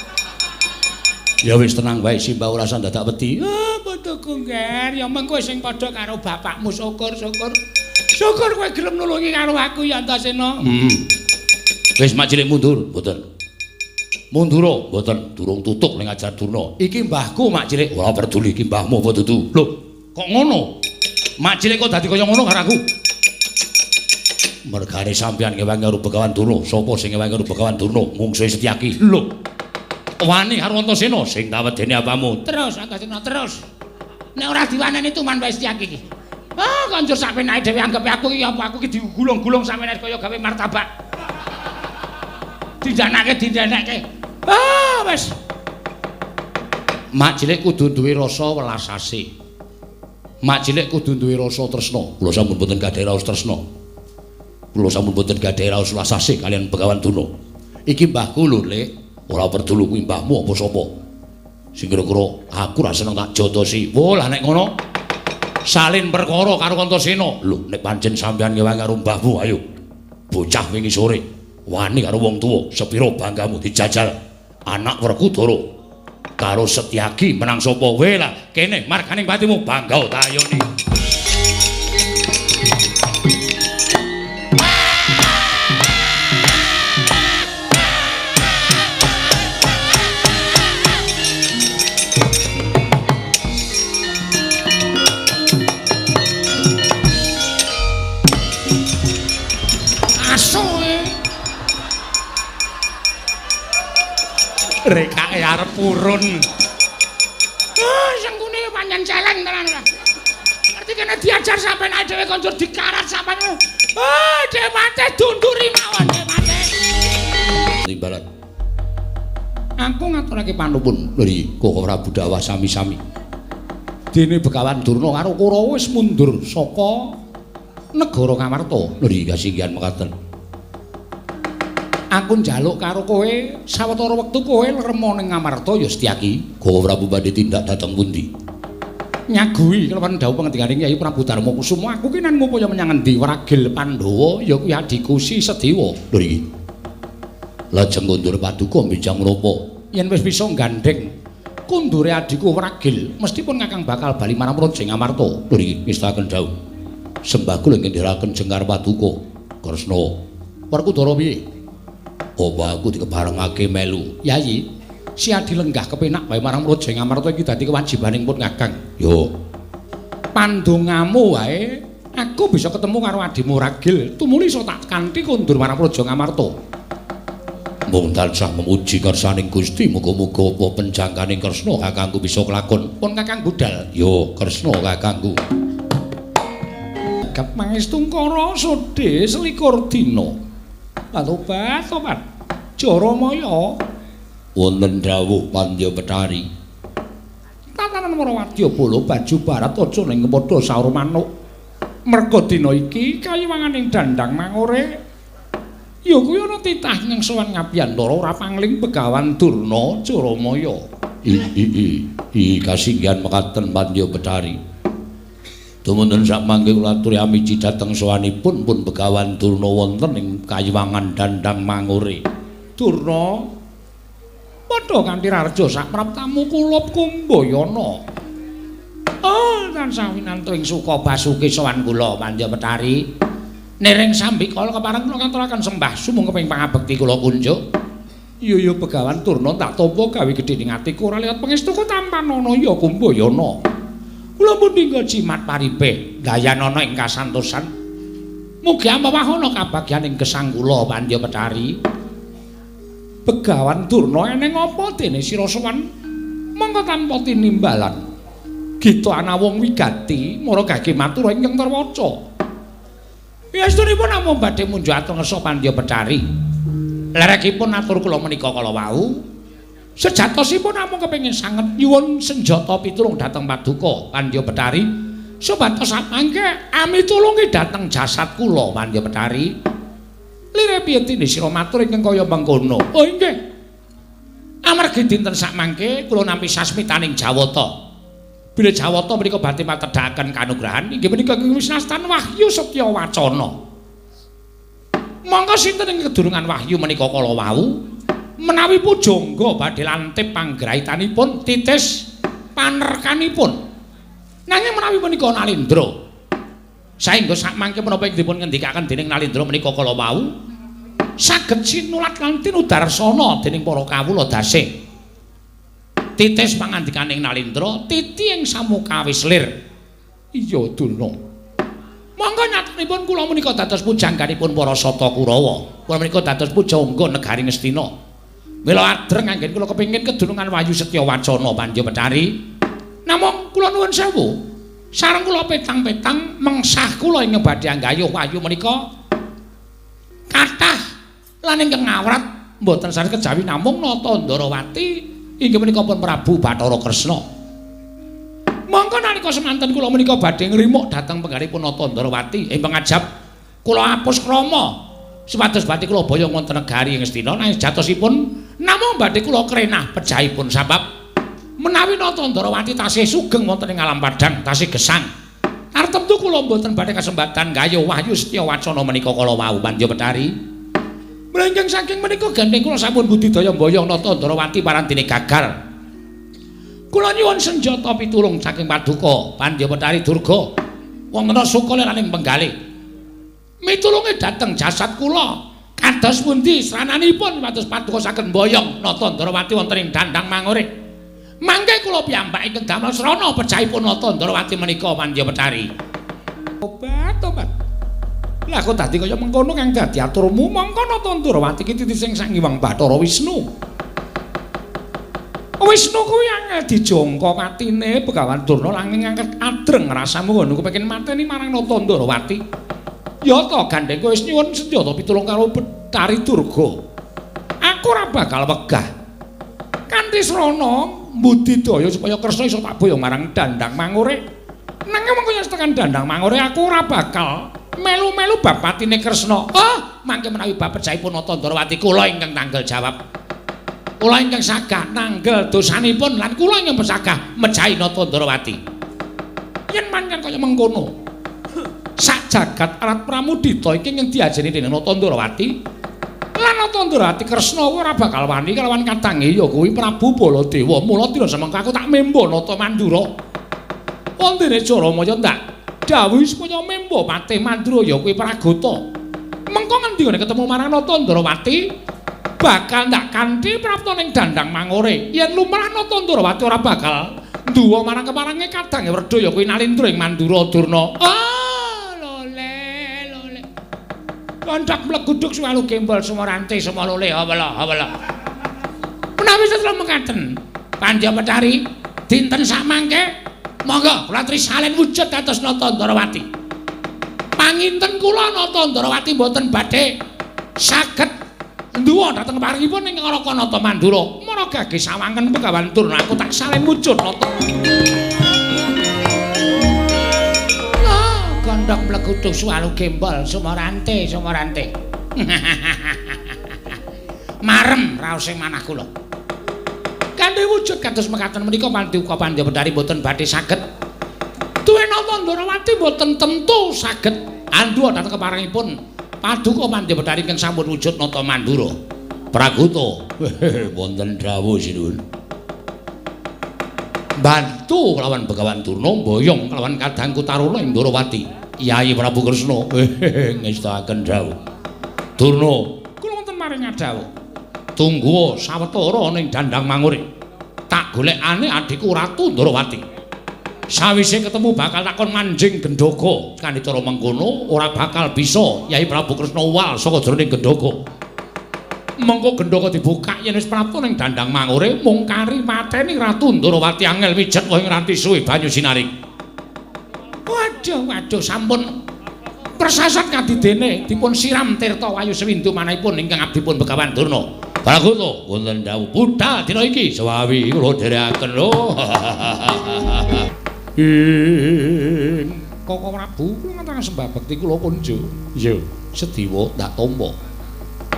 [SPEAKER 3] Ya wis tenang wae Simbah ora usah dadak wedi.
[SPEAKER 1] Ah, putuku ngger, ya meng kowe sing padha karo bapakmu syukur-syukur. Syukur kowe gelem nulungi karo aku ya Antasena.
[SPEAKER 3] Heeh. Wis Macilik mundur, mboten. Mundura, mboten, durung tutuk ning ajar Durna. Iki mbahku Macilik, ora peduli iki mbahmu apa dudu. Lho, kok ngono? Macilik kok dadi kaya ngono karo aku? Mergane sampeyan ngewangi karo Begawan Durna, sapa sing ngewangi karo Begawan Durna? Mungsuhe Setyaki. Lho. Wani karo Antasena sing tak wedeni apamu.
[SPEAKER 1] Terus Antasena terus. Nek ora diwaneni tuman wae Setyaki iki. Ah, konjur sakpenake dhewe anggepe aku iki apa aku iki digulung-gulung sakpenake kaya gawe martabak. Dindanake dindanake. Ah, wis.
[SPEAKER 3] Macilik kudu duwe rasa welas asih. Macilik kudu duwe rasa tresna. Kula sampun boten gadhahi raos tresna. Kula sampun boten gadhahi raos welas asih kaliyan Begawan Durna. Iki mbahku lho, Lik. Ora peduli kuwi mbahmu apa sapa. Sing kira-kira aku ora seneng tak jotosi. Wo lah nek ngono salin perkara karo Antasena. Lho nek pancen sampeyan ngewangi karo mbahmu ayo. Bocah wingi sore wani karo wong tuwa, sepira banggamu dijajal anak Werkudara karo Setyaki menang sapa? We lah kene marganing patimu bangga tayoni.
[SPEAKER 1] Rekake arep purun. Ah, sengkune pancen celeng tenan ora. Ngerti kene diajar sampeyan dhewe konjur dikarat sampeyan. Ah, dhewe mate dunduri mawon dhewe mate.
[SPEAKER 3] Timbalan. Aku ngaturake panuwun lho Koko Prabu dawah sami-sami. Dene Begawan Durna karo Kurawa wis mundur saka negara Ngamarta. Lho kasinggihan mekaten. Aku njaluk karo kowe sawetara wektu kowe lermo ning Ngamarta ya Setyaki. Koko Prabu badhe tindak dhateng pundi? Nyaguhi kelawan dawuh pangandikaning Kyai Prabu Darma Kusuma aku ki nan ngupaya menyang endi Wragil Pandhawa ya kuwi adhiku Si Sedewa. Lho iki. Lajeng kondur paduka benjang menapa? Yen wis bisa gandheng kundure adhiku Wragil mesti pun Kakang bakal bali marang Praja Ngamarta. Lho iki ngestaken dawuh. Sembah kula ngendheraken jengkar paduka. Kresna. Werkudara piye? Apa aku dikebarengake melu? Yayi, si adi lenggah kepenak wae marang Praja Ngamarta iki dadi kewajibaning pun Kakang. Yo. Pandongamu wae aku bisa ketemu karo adimu Ragil, tumuli iso tak kanthi kondur marang Praja Ngamarta. Mung tansah memuji kersaning Gusti, muga-muga apa penjangkaning Kresna kakangku bisa kelakon. Pun Kakang budal. Yo, Kresna kakangku. Gap mangestungkara sodhe selikur dina. Tobat, tobat. Jaramaya wonten dawuh Pandya Betari. Tatanan Marawadya bala baju barat aja ning padha saur manuk. Merga dina iki kayiwanganing Dandang Mangore ya kuwi ana titah nyengsowan ngabiyantara ora pangling Begawan Durna Jaramaya. I kasinggihan mekaten Pandya Betari. Dumunten sakmangke kula aturi amiji dhateng sowanipun pun Begawan Durna wonten ing kayiwangan Dandang Mangore. Durna padha kanthi rarja sapraptamu kulup kumbayana. Oh, tansah winantu ing suka basuki sowan kula Pandya Betari.
[SPEAKER 1] Nering sambikala kepareng kula ngaturaken sembah sumangga ping pangabekti kula kunjuk. Iya ya Begawan Durna tak tampa gawe gedhe ning atiku ora liwat pangestuku tampanana ya Kumbayana. Kula pun ninggal jimat paripe dayanana ing kasantosan. Mugi amawahana kabagyan ing gesang kula Pandya Pethari. Begawan Durna eneng apa dene sira sowan mongko tanpa tinimbalan. Gita ana wong wigati mara gage matur ingkang terwaca. Yastunipun namung badhe munjuk atur ngersa Pandya Pethari. Lerekipun atur kula menika kala wau sejatosipun namung kepengin sanget nyuwun senjata pitulung dhateng paduka Pandya Pethari supados samangke amitulungi dhateng jasad kula Pandya Pethari. Lire piye tindhe sira matur ingkang kaya mengkono? Oh inggih. Amargi dinten sakmangke kula nampi sasmitaning Jawata. Bilih Jawata menika badhe matedhakaken kanugrahan inggih menika ing wisnastan Wahyu Setya Wacana. Mongko sinten ing kedurungan wahyu menika kala wau menawi pujangga badhe lantip panggraitanipun titis panerkanipun. Nanging menawi menika Nalindra saengga sakmangke menapa ing dipun ngendikaken dening Nalindra menika kala wau saged sinulat lan tinudarsana dening para kawula dasih. Titis pangandikaning Nalindra titi ing samukawis lir. Iya Durna. Monggo nyatanipun kula menika dados pujangganipun para Sata Kurawa. Kula menika dados pujangga negari Ngastina. Mila adreng anggen kula kepengin kedunungan Wahyu Setya Wacana Pandya Pethari. Namung kula nuwun sewu. Sareng kula petang-petang mengsah kula ing badhe anggayuh wahyu menika kathah lan ingkang ngawrat mboten sanes kejawi namung Nata Ndarawati inggih menika pun Prabu Bathara Kresna. Mongko nalika semanten kula menika badhe ngrimuk dhateng penggalipun Nata Ndarawati ing pangajap kula apus krama supados badhe kula boyong wonten negari Ngastina nanging jatosipun namung badhe kula krenah pejahipun sabab menawi Nata Ndarawati tasih sugeng wonten ing alam padhang tasih gesang tartemtu kula mboten badhe kasempatan gayuh Wahyu Setya Wacana menika kala wau Pandya Pethari. Mlengking saking menika gandeng kula sampun budidaya mboyong Nata Ndarawati parandene gagal. Kula nyuwun senjata pitulung saking paduka Pandya Pethari Durga wonten suka lan ing penggalih. Mitulunge dhateng jasad kula kados pundi srananipun pados paduka saged mboyong Nata Ndarawati wonten ing Dandang Mangore. Mangke kula piyambak ingkang damel srana pejahipun Nata Ndarawati menika Pandya Pethari. Obat obat. Lah kok dadi kaya mengkono kang dadi aturmu mongko Nata Ndarawati iki titis sing Sang Hyang Bathara Wisnu. Wisnu kuwi angel dijangka patine Begawan Durna langing angket adreng rasamu ngono kepengin mateni marang Nata Ndarawati. Ya ta gandeng kowe wis nyuwun senjata pitulung karo Pethari Durga. Aku ora bakal wegah. Kanthi srana mbudidaya supaya Kresna iso tak boyong marang Dandang Mangure. Nanging mengko yen tekan Dandang Mangure aku ora bakal melu-melu bab patine Kresna. Oh, mangke menawi bab pejahipun Nata Ndarawati kula ingkang tanggel jawab. Kula ingkang sagah nanggel dosanipun lan kula ingkang pesagah mejahi Nata Ndarawati. Yen pancen kaya mengkono, sak jagat arat pramudita iki ingkang diajeni dening Nata Ndarawati lan Nata Ndarawati Kresna ora bakal wani kalawan kadange ya kuwi Prabu Baladewa. Mula dina semengko aku tak membo Nata Mandura. Wondene Jaramaya ndak dawuhi supaya membo patih Mandura ya kuwi Pragota. Mengko ngendi ngene ketemu marang Nata Ndarawati bakal ndak kanthi prapta ning Dandang Mangore. Yen lumrah Nata Ndarawati ora bakal nduwa marang keparange kadange werda ya kuwi Nalindra ing Mandura Durna. Ah, lole lole. Kondak mleguduk suwalu gembol sumorante sumolole hawala hawala. Menawi setelah mekaten Pandya Pethari dinten sakmangke monggo kula aturi salen wujud dados Nata Ndarawati. Panginten kula Nata Ndarawati mboten badhe saged nduwa dhateng paringipun ing Raka Nata Mandura. Mara gage sawangen Begawan Durna aku tak salen wujud Nata. Ah, gondok mleguduk suwalu gembol sumorante sumorante. Marem raose manah kula. Kanthi wujud kados mekaten menika Paduka Pandya Pethari mboten badhe saged duwe Nata Ndarawati mboten tentu saged anduwa dhateng keparengipun Paduka Pandya Pethari ingkang sampun wujud Nata Mandura. Praguta wonten dawuh sinuwun. Bantu kelawan Begawan Durna mboyong kelawan kadangku Taruna ing Ndarawati.
[SPEAKER 3] Yayi Prabu Kresna. Ngestakaken dawuh. Durna,
[SPEAKER 1] kula wonten maring dawuh.
[SPEAKER 3] Tunggu sawetara ning dandang mangure. Tak golekane adhiku Ratu Ndorowati. Sawise ketemu bakal takon manjing gendhoga. Kanthi cara mengkono ora bakal bisa Yayi Prabu Kresna uwal saka jroning gendhoga. Mengko gendhoga dibukak yen wis prapta ning dandang mangure mung kari mateni Ratu Ndorowati angel mijet wong ranti suwe banyu sinari.
[SPEAKER 1] Waduh, waduh sampun persasat kadidene dipun siram tirta wayu sewindu manahipun ingkang abdipun Begawan Durna.
[SPEAKER 3] Pragoto wonten dawuh budhal dina iki sewawi kula dherekaken lho.
[SPEAKER 1] Ing Koko Prabu kula ngaturaken sembah bekti kula kunjo. Iya, sediwa ndak tampa.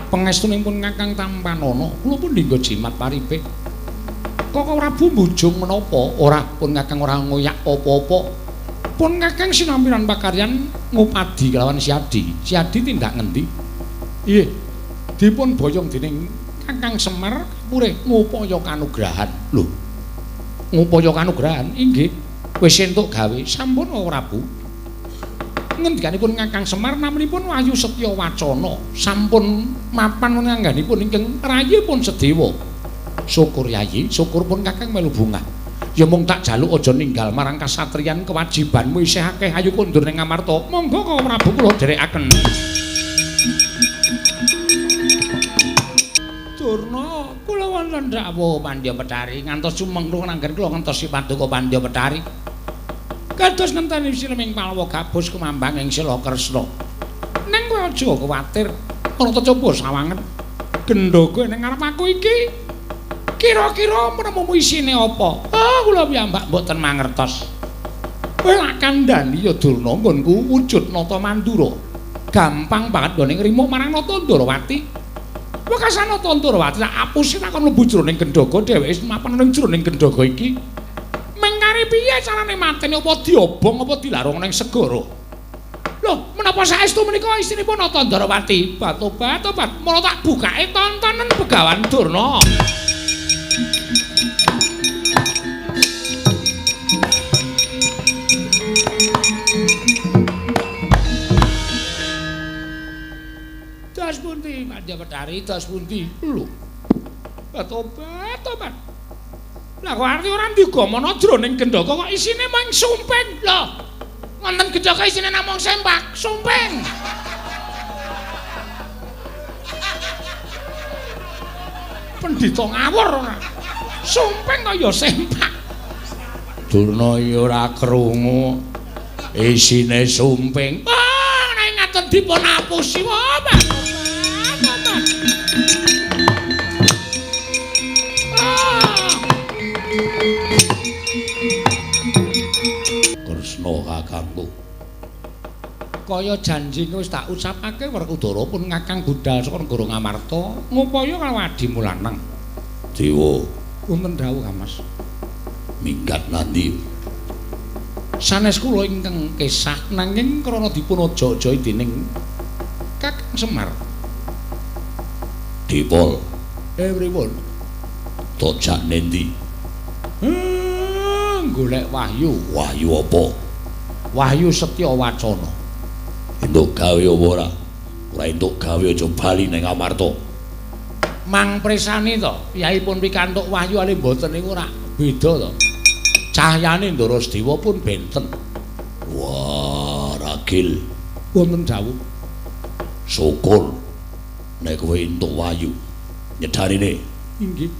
[SPEAKER 1] Pangestunipun Kakang Tampanana kula pun dinggo jimat paripe. Koko Prabu mbujung menapa? Ora pun Kakang ora ngoyak apa-apa. Pun Kakang sinampiran pakaryan ngupadi kelawan Siadi. Siadi tindak ngendi? Nggih. Dipun boyong dening Kakang Semar purih ngupaya kanugrahan. Lho. Ngupaya kanugrahan? Inggih. Wis entuk gawe sampun Prabu. Ngendikanipun Kakang Semar naminipun Wahyu Setya Wacana sampun mapan ngangganipun ingkang rayipun Sedewa. Syukur Yayi, syukur pun Kakang melu bungah. Ya mung tak jaluk aja ninggal marang kasatriyan kewajibanmu isih akeh ayo kondur ning Ngamarta. Monggo Koko Prabu kula dherekaken. Durna, kula wonten dawuh Pandya Pethari ngantos sumengkung nanggen kula ngentosi paduka Pandya Pethari. Kados ngenteni sileming Palwa gabus kumambang ing Sila Kresna. Ning kowe aja kuwatir, ora coba sawangen. Gendhoga ning ngarep aku iki kira-kira menemumu isine apa? Ah, kula piyambak mboten mangertos. Kowe lak kandhani ya Durna nggonku wujud Nata Mandura. Gampang banget nggone ngrimo marang Nata Ndorowati. Wekasan Nata Ndorowati tak apusi takon mlebu jroning gendhoga dheweke mapan ning jroning gendhoga iki. Mengkari piye carane mateni apa diobong apa dilarung ning segara? Lho, menapa saestu menika istinipun Nata Ndorowati? Batobat, tobat, mula tak bukake tontonen Begawan Durna. Das pundi Pandya Pethari, das pundi? Lho. Tobat, tobat. Lah kok arti ora digamana jroning gendhoga kok isine mung sumping. Lho. Wonten gendhoga isine namung sempak, sumping. Pendhita ngawur ora. Sumping kaya sempak.
[SPEAKER 3] Durna ya ora krungu isine sumping.
[SPEAKER 1] Ah, nek ngaten dipun apusi wae.
[SPEAKER 3] Kresna kakangku.
[SPEAKER 1] Kaya janji wis tak ucapake Werkudara pun Kakang budhal saka negara Ngamarta ngupaya karo adimu lanang.
[SPEAKER 3] Dewa,
[SPEAKER 1] wonten dawuh Kang Mas.
[SPEAKER 3] Minggat nandi?
[SPEAKER 1] Sanes kula ingkang kesah nanging krana dipun aja-ajahi dening Kakang Semar.
[SPEAKER 3] Dipol.
[SPEAKER 1] Pripun?
[SPEAKER 3] Tojak nendi?
[SPEAKER 1] Golek wahyu.
[SPEAKER 3] Wahyu apa?
[SPEAKER 1] Wahyu Setya Wacana.
[SPEAKER 3] Entuk gawe apa ora? Ora entuk gawe aja bali ning Ngamarta.
[SPEAKER 1] Mang presani to, Yai pun pikantuk wahyu ale mboten niku ora beda to. Cahyane Ndara Sedewa pun benten.
[SPEAKER 3] Wah, ragil.
[SPEAKER 1] Wonten dawuh.
[SPEAKER 3] Syukur nek kowe entuk wahyu. Nyedarine.
[SPEAKER 1] Inggih.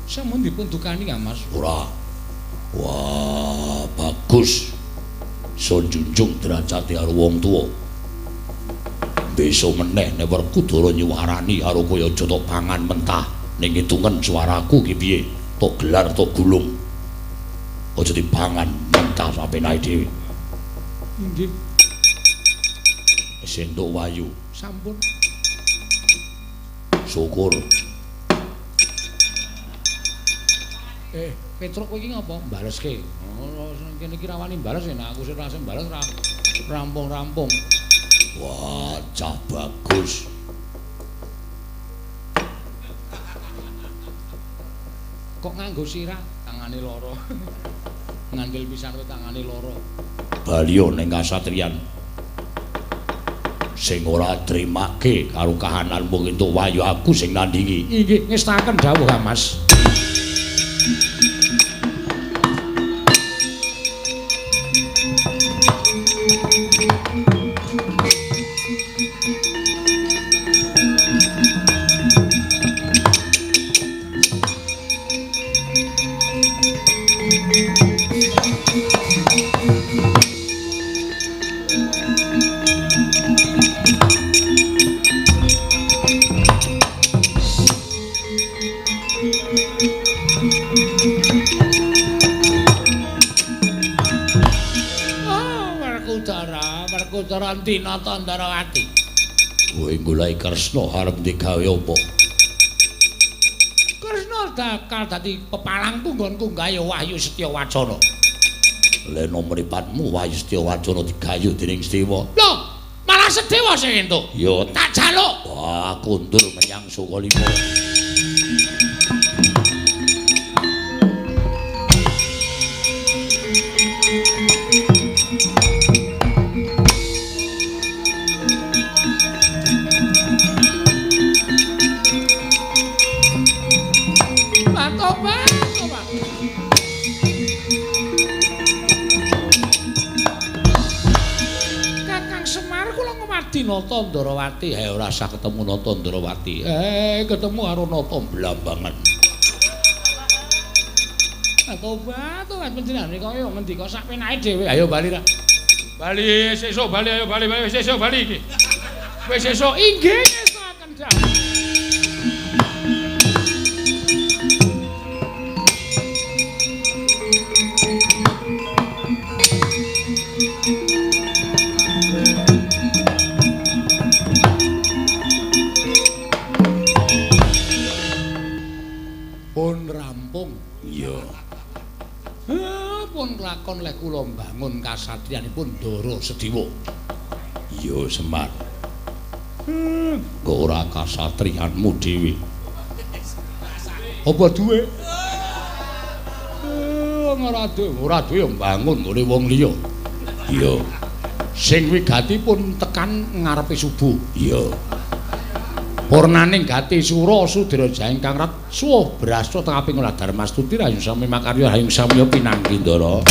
[SPEAKER 1] Sampun dipun dukani Kang Mas?
[SPEAKER 3] Ora. Wah, bagus. Sun junjung derajate karo wong tuwa. Besok meneh nek Werkudara nyuwarani karo kowe aja tok pangan mentah ning ngitungen suaraku ki piye? Tok gelar tok gulung. Aja dipangan mentah sampenae dhewe.
[SPEAKER 1] Inggih.
[SPEAKER 3] Wis entuk wahyu.
[SPEAKER 1] Sampun.
[SPEAKER 3] Syukur.
[SPEAKER 1] Petruk kowe iki ngapa? Baleske. Oh, kene iki rawani bales nek aku sing ra sing bales ra rampung-rampung.
[SPEAKER 3] Wah, cah bagus.
[SPEAKER 1] Kok nganggo sirah? Tangane loro. Ngandel pisan kowe tangane loro.
[SPEAKER 3] Baliyo ning kasatriyan. Sing ora trimake karo kahananmu entuk wahyu aku sing nandingi.
[SPEAKER 1] Inggih, ngestakaken dawuh, Mas.
[SPEAKER 3] Nata Ndarawati. Kowe goleki Kresna arep digawe apa?
[SPEAKER 1] Kresna bakal dadi pepalangku nggonku gawe Wahyu Setya Wacana.
[SPEAKER 3] Leno mripatmu Wahyu Setya Wacana digayu dening Sedewa.
[SPEAKER 1] Lho, malah Sedewa sing entuk.
[SPEAKER 3] Ya
[SPEAKER 1] tak jaluk.
[SPEAKER 3] Wah, kondur menyang Sukalima. Nata Ndarawati, ora usah ketemu Nata Ndarawati. Ketemu karo Nata Blambangan.
[SPEAKER 1] Tobat, tobat panjenengane kaya ngendika sak penake dhewe. Ayo bali ra. Bali sesuk bali, ayo bali bali sesuk bali iki. Wis sesuk inggih ngestokaken dawuh.
[SPEAKER 3] Pun rampung. Iya.
[SPEAKER 1] Pun lakon leh kula mbangun kasatriyanipun Ndara Sediwa.
[SPEAKER 3] Iya, Semar. Kok ora kasatriyanmu dhewe?
[SPEAKER 1] Apa duwe? Ora duwe, ora duwe mbangun nggone wong liya.
[SPEAKER 3] Iya.
[SPEAKER 1] Sing wigati pun tekan ngarepe subuh.
[SPEAKER 3] Iya.
[SPEAKER 1] Purnaning gati sura sudira ingkang rat suwuh brasta tengaping ora dharmastuti rahayung sami makarya rahayung samya pinanggi Ndara.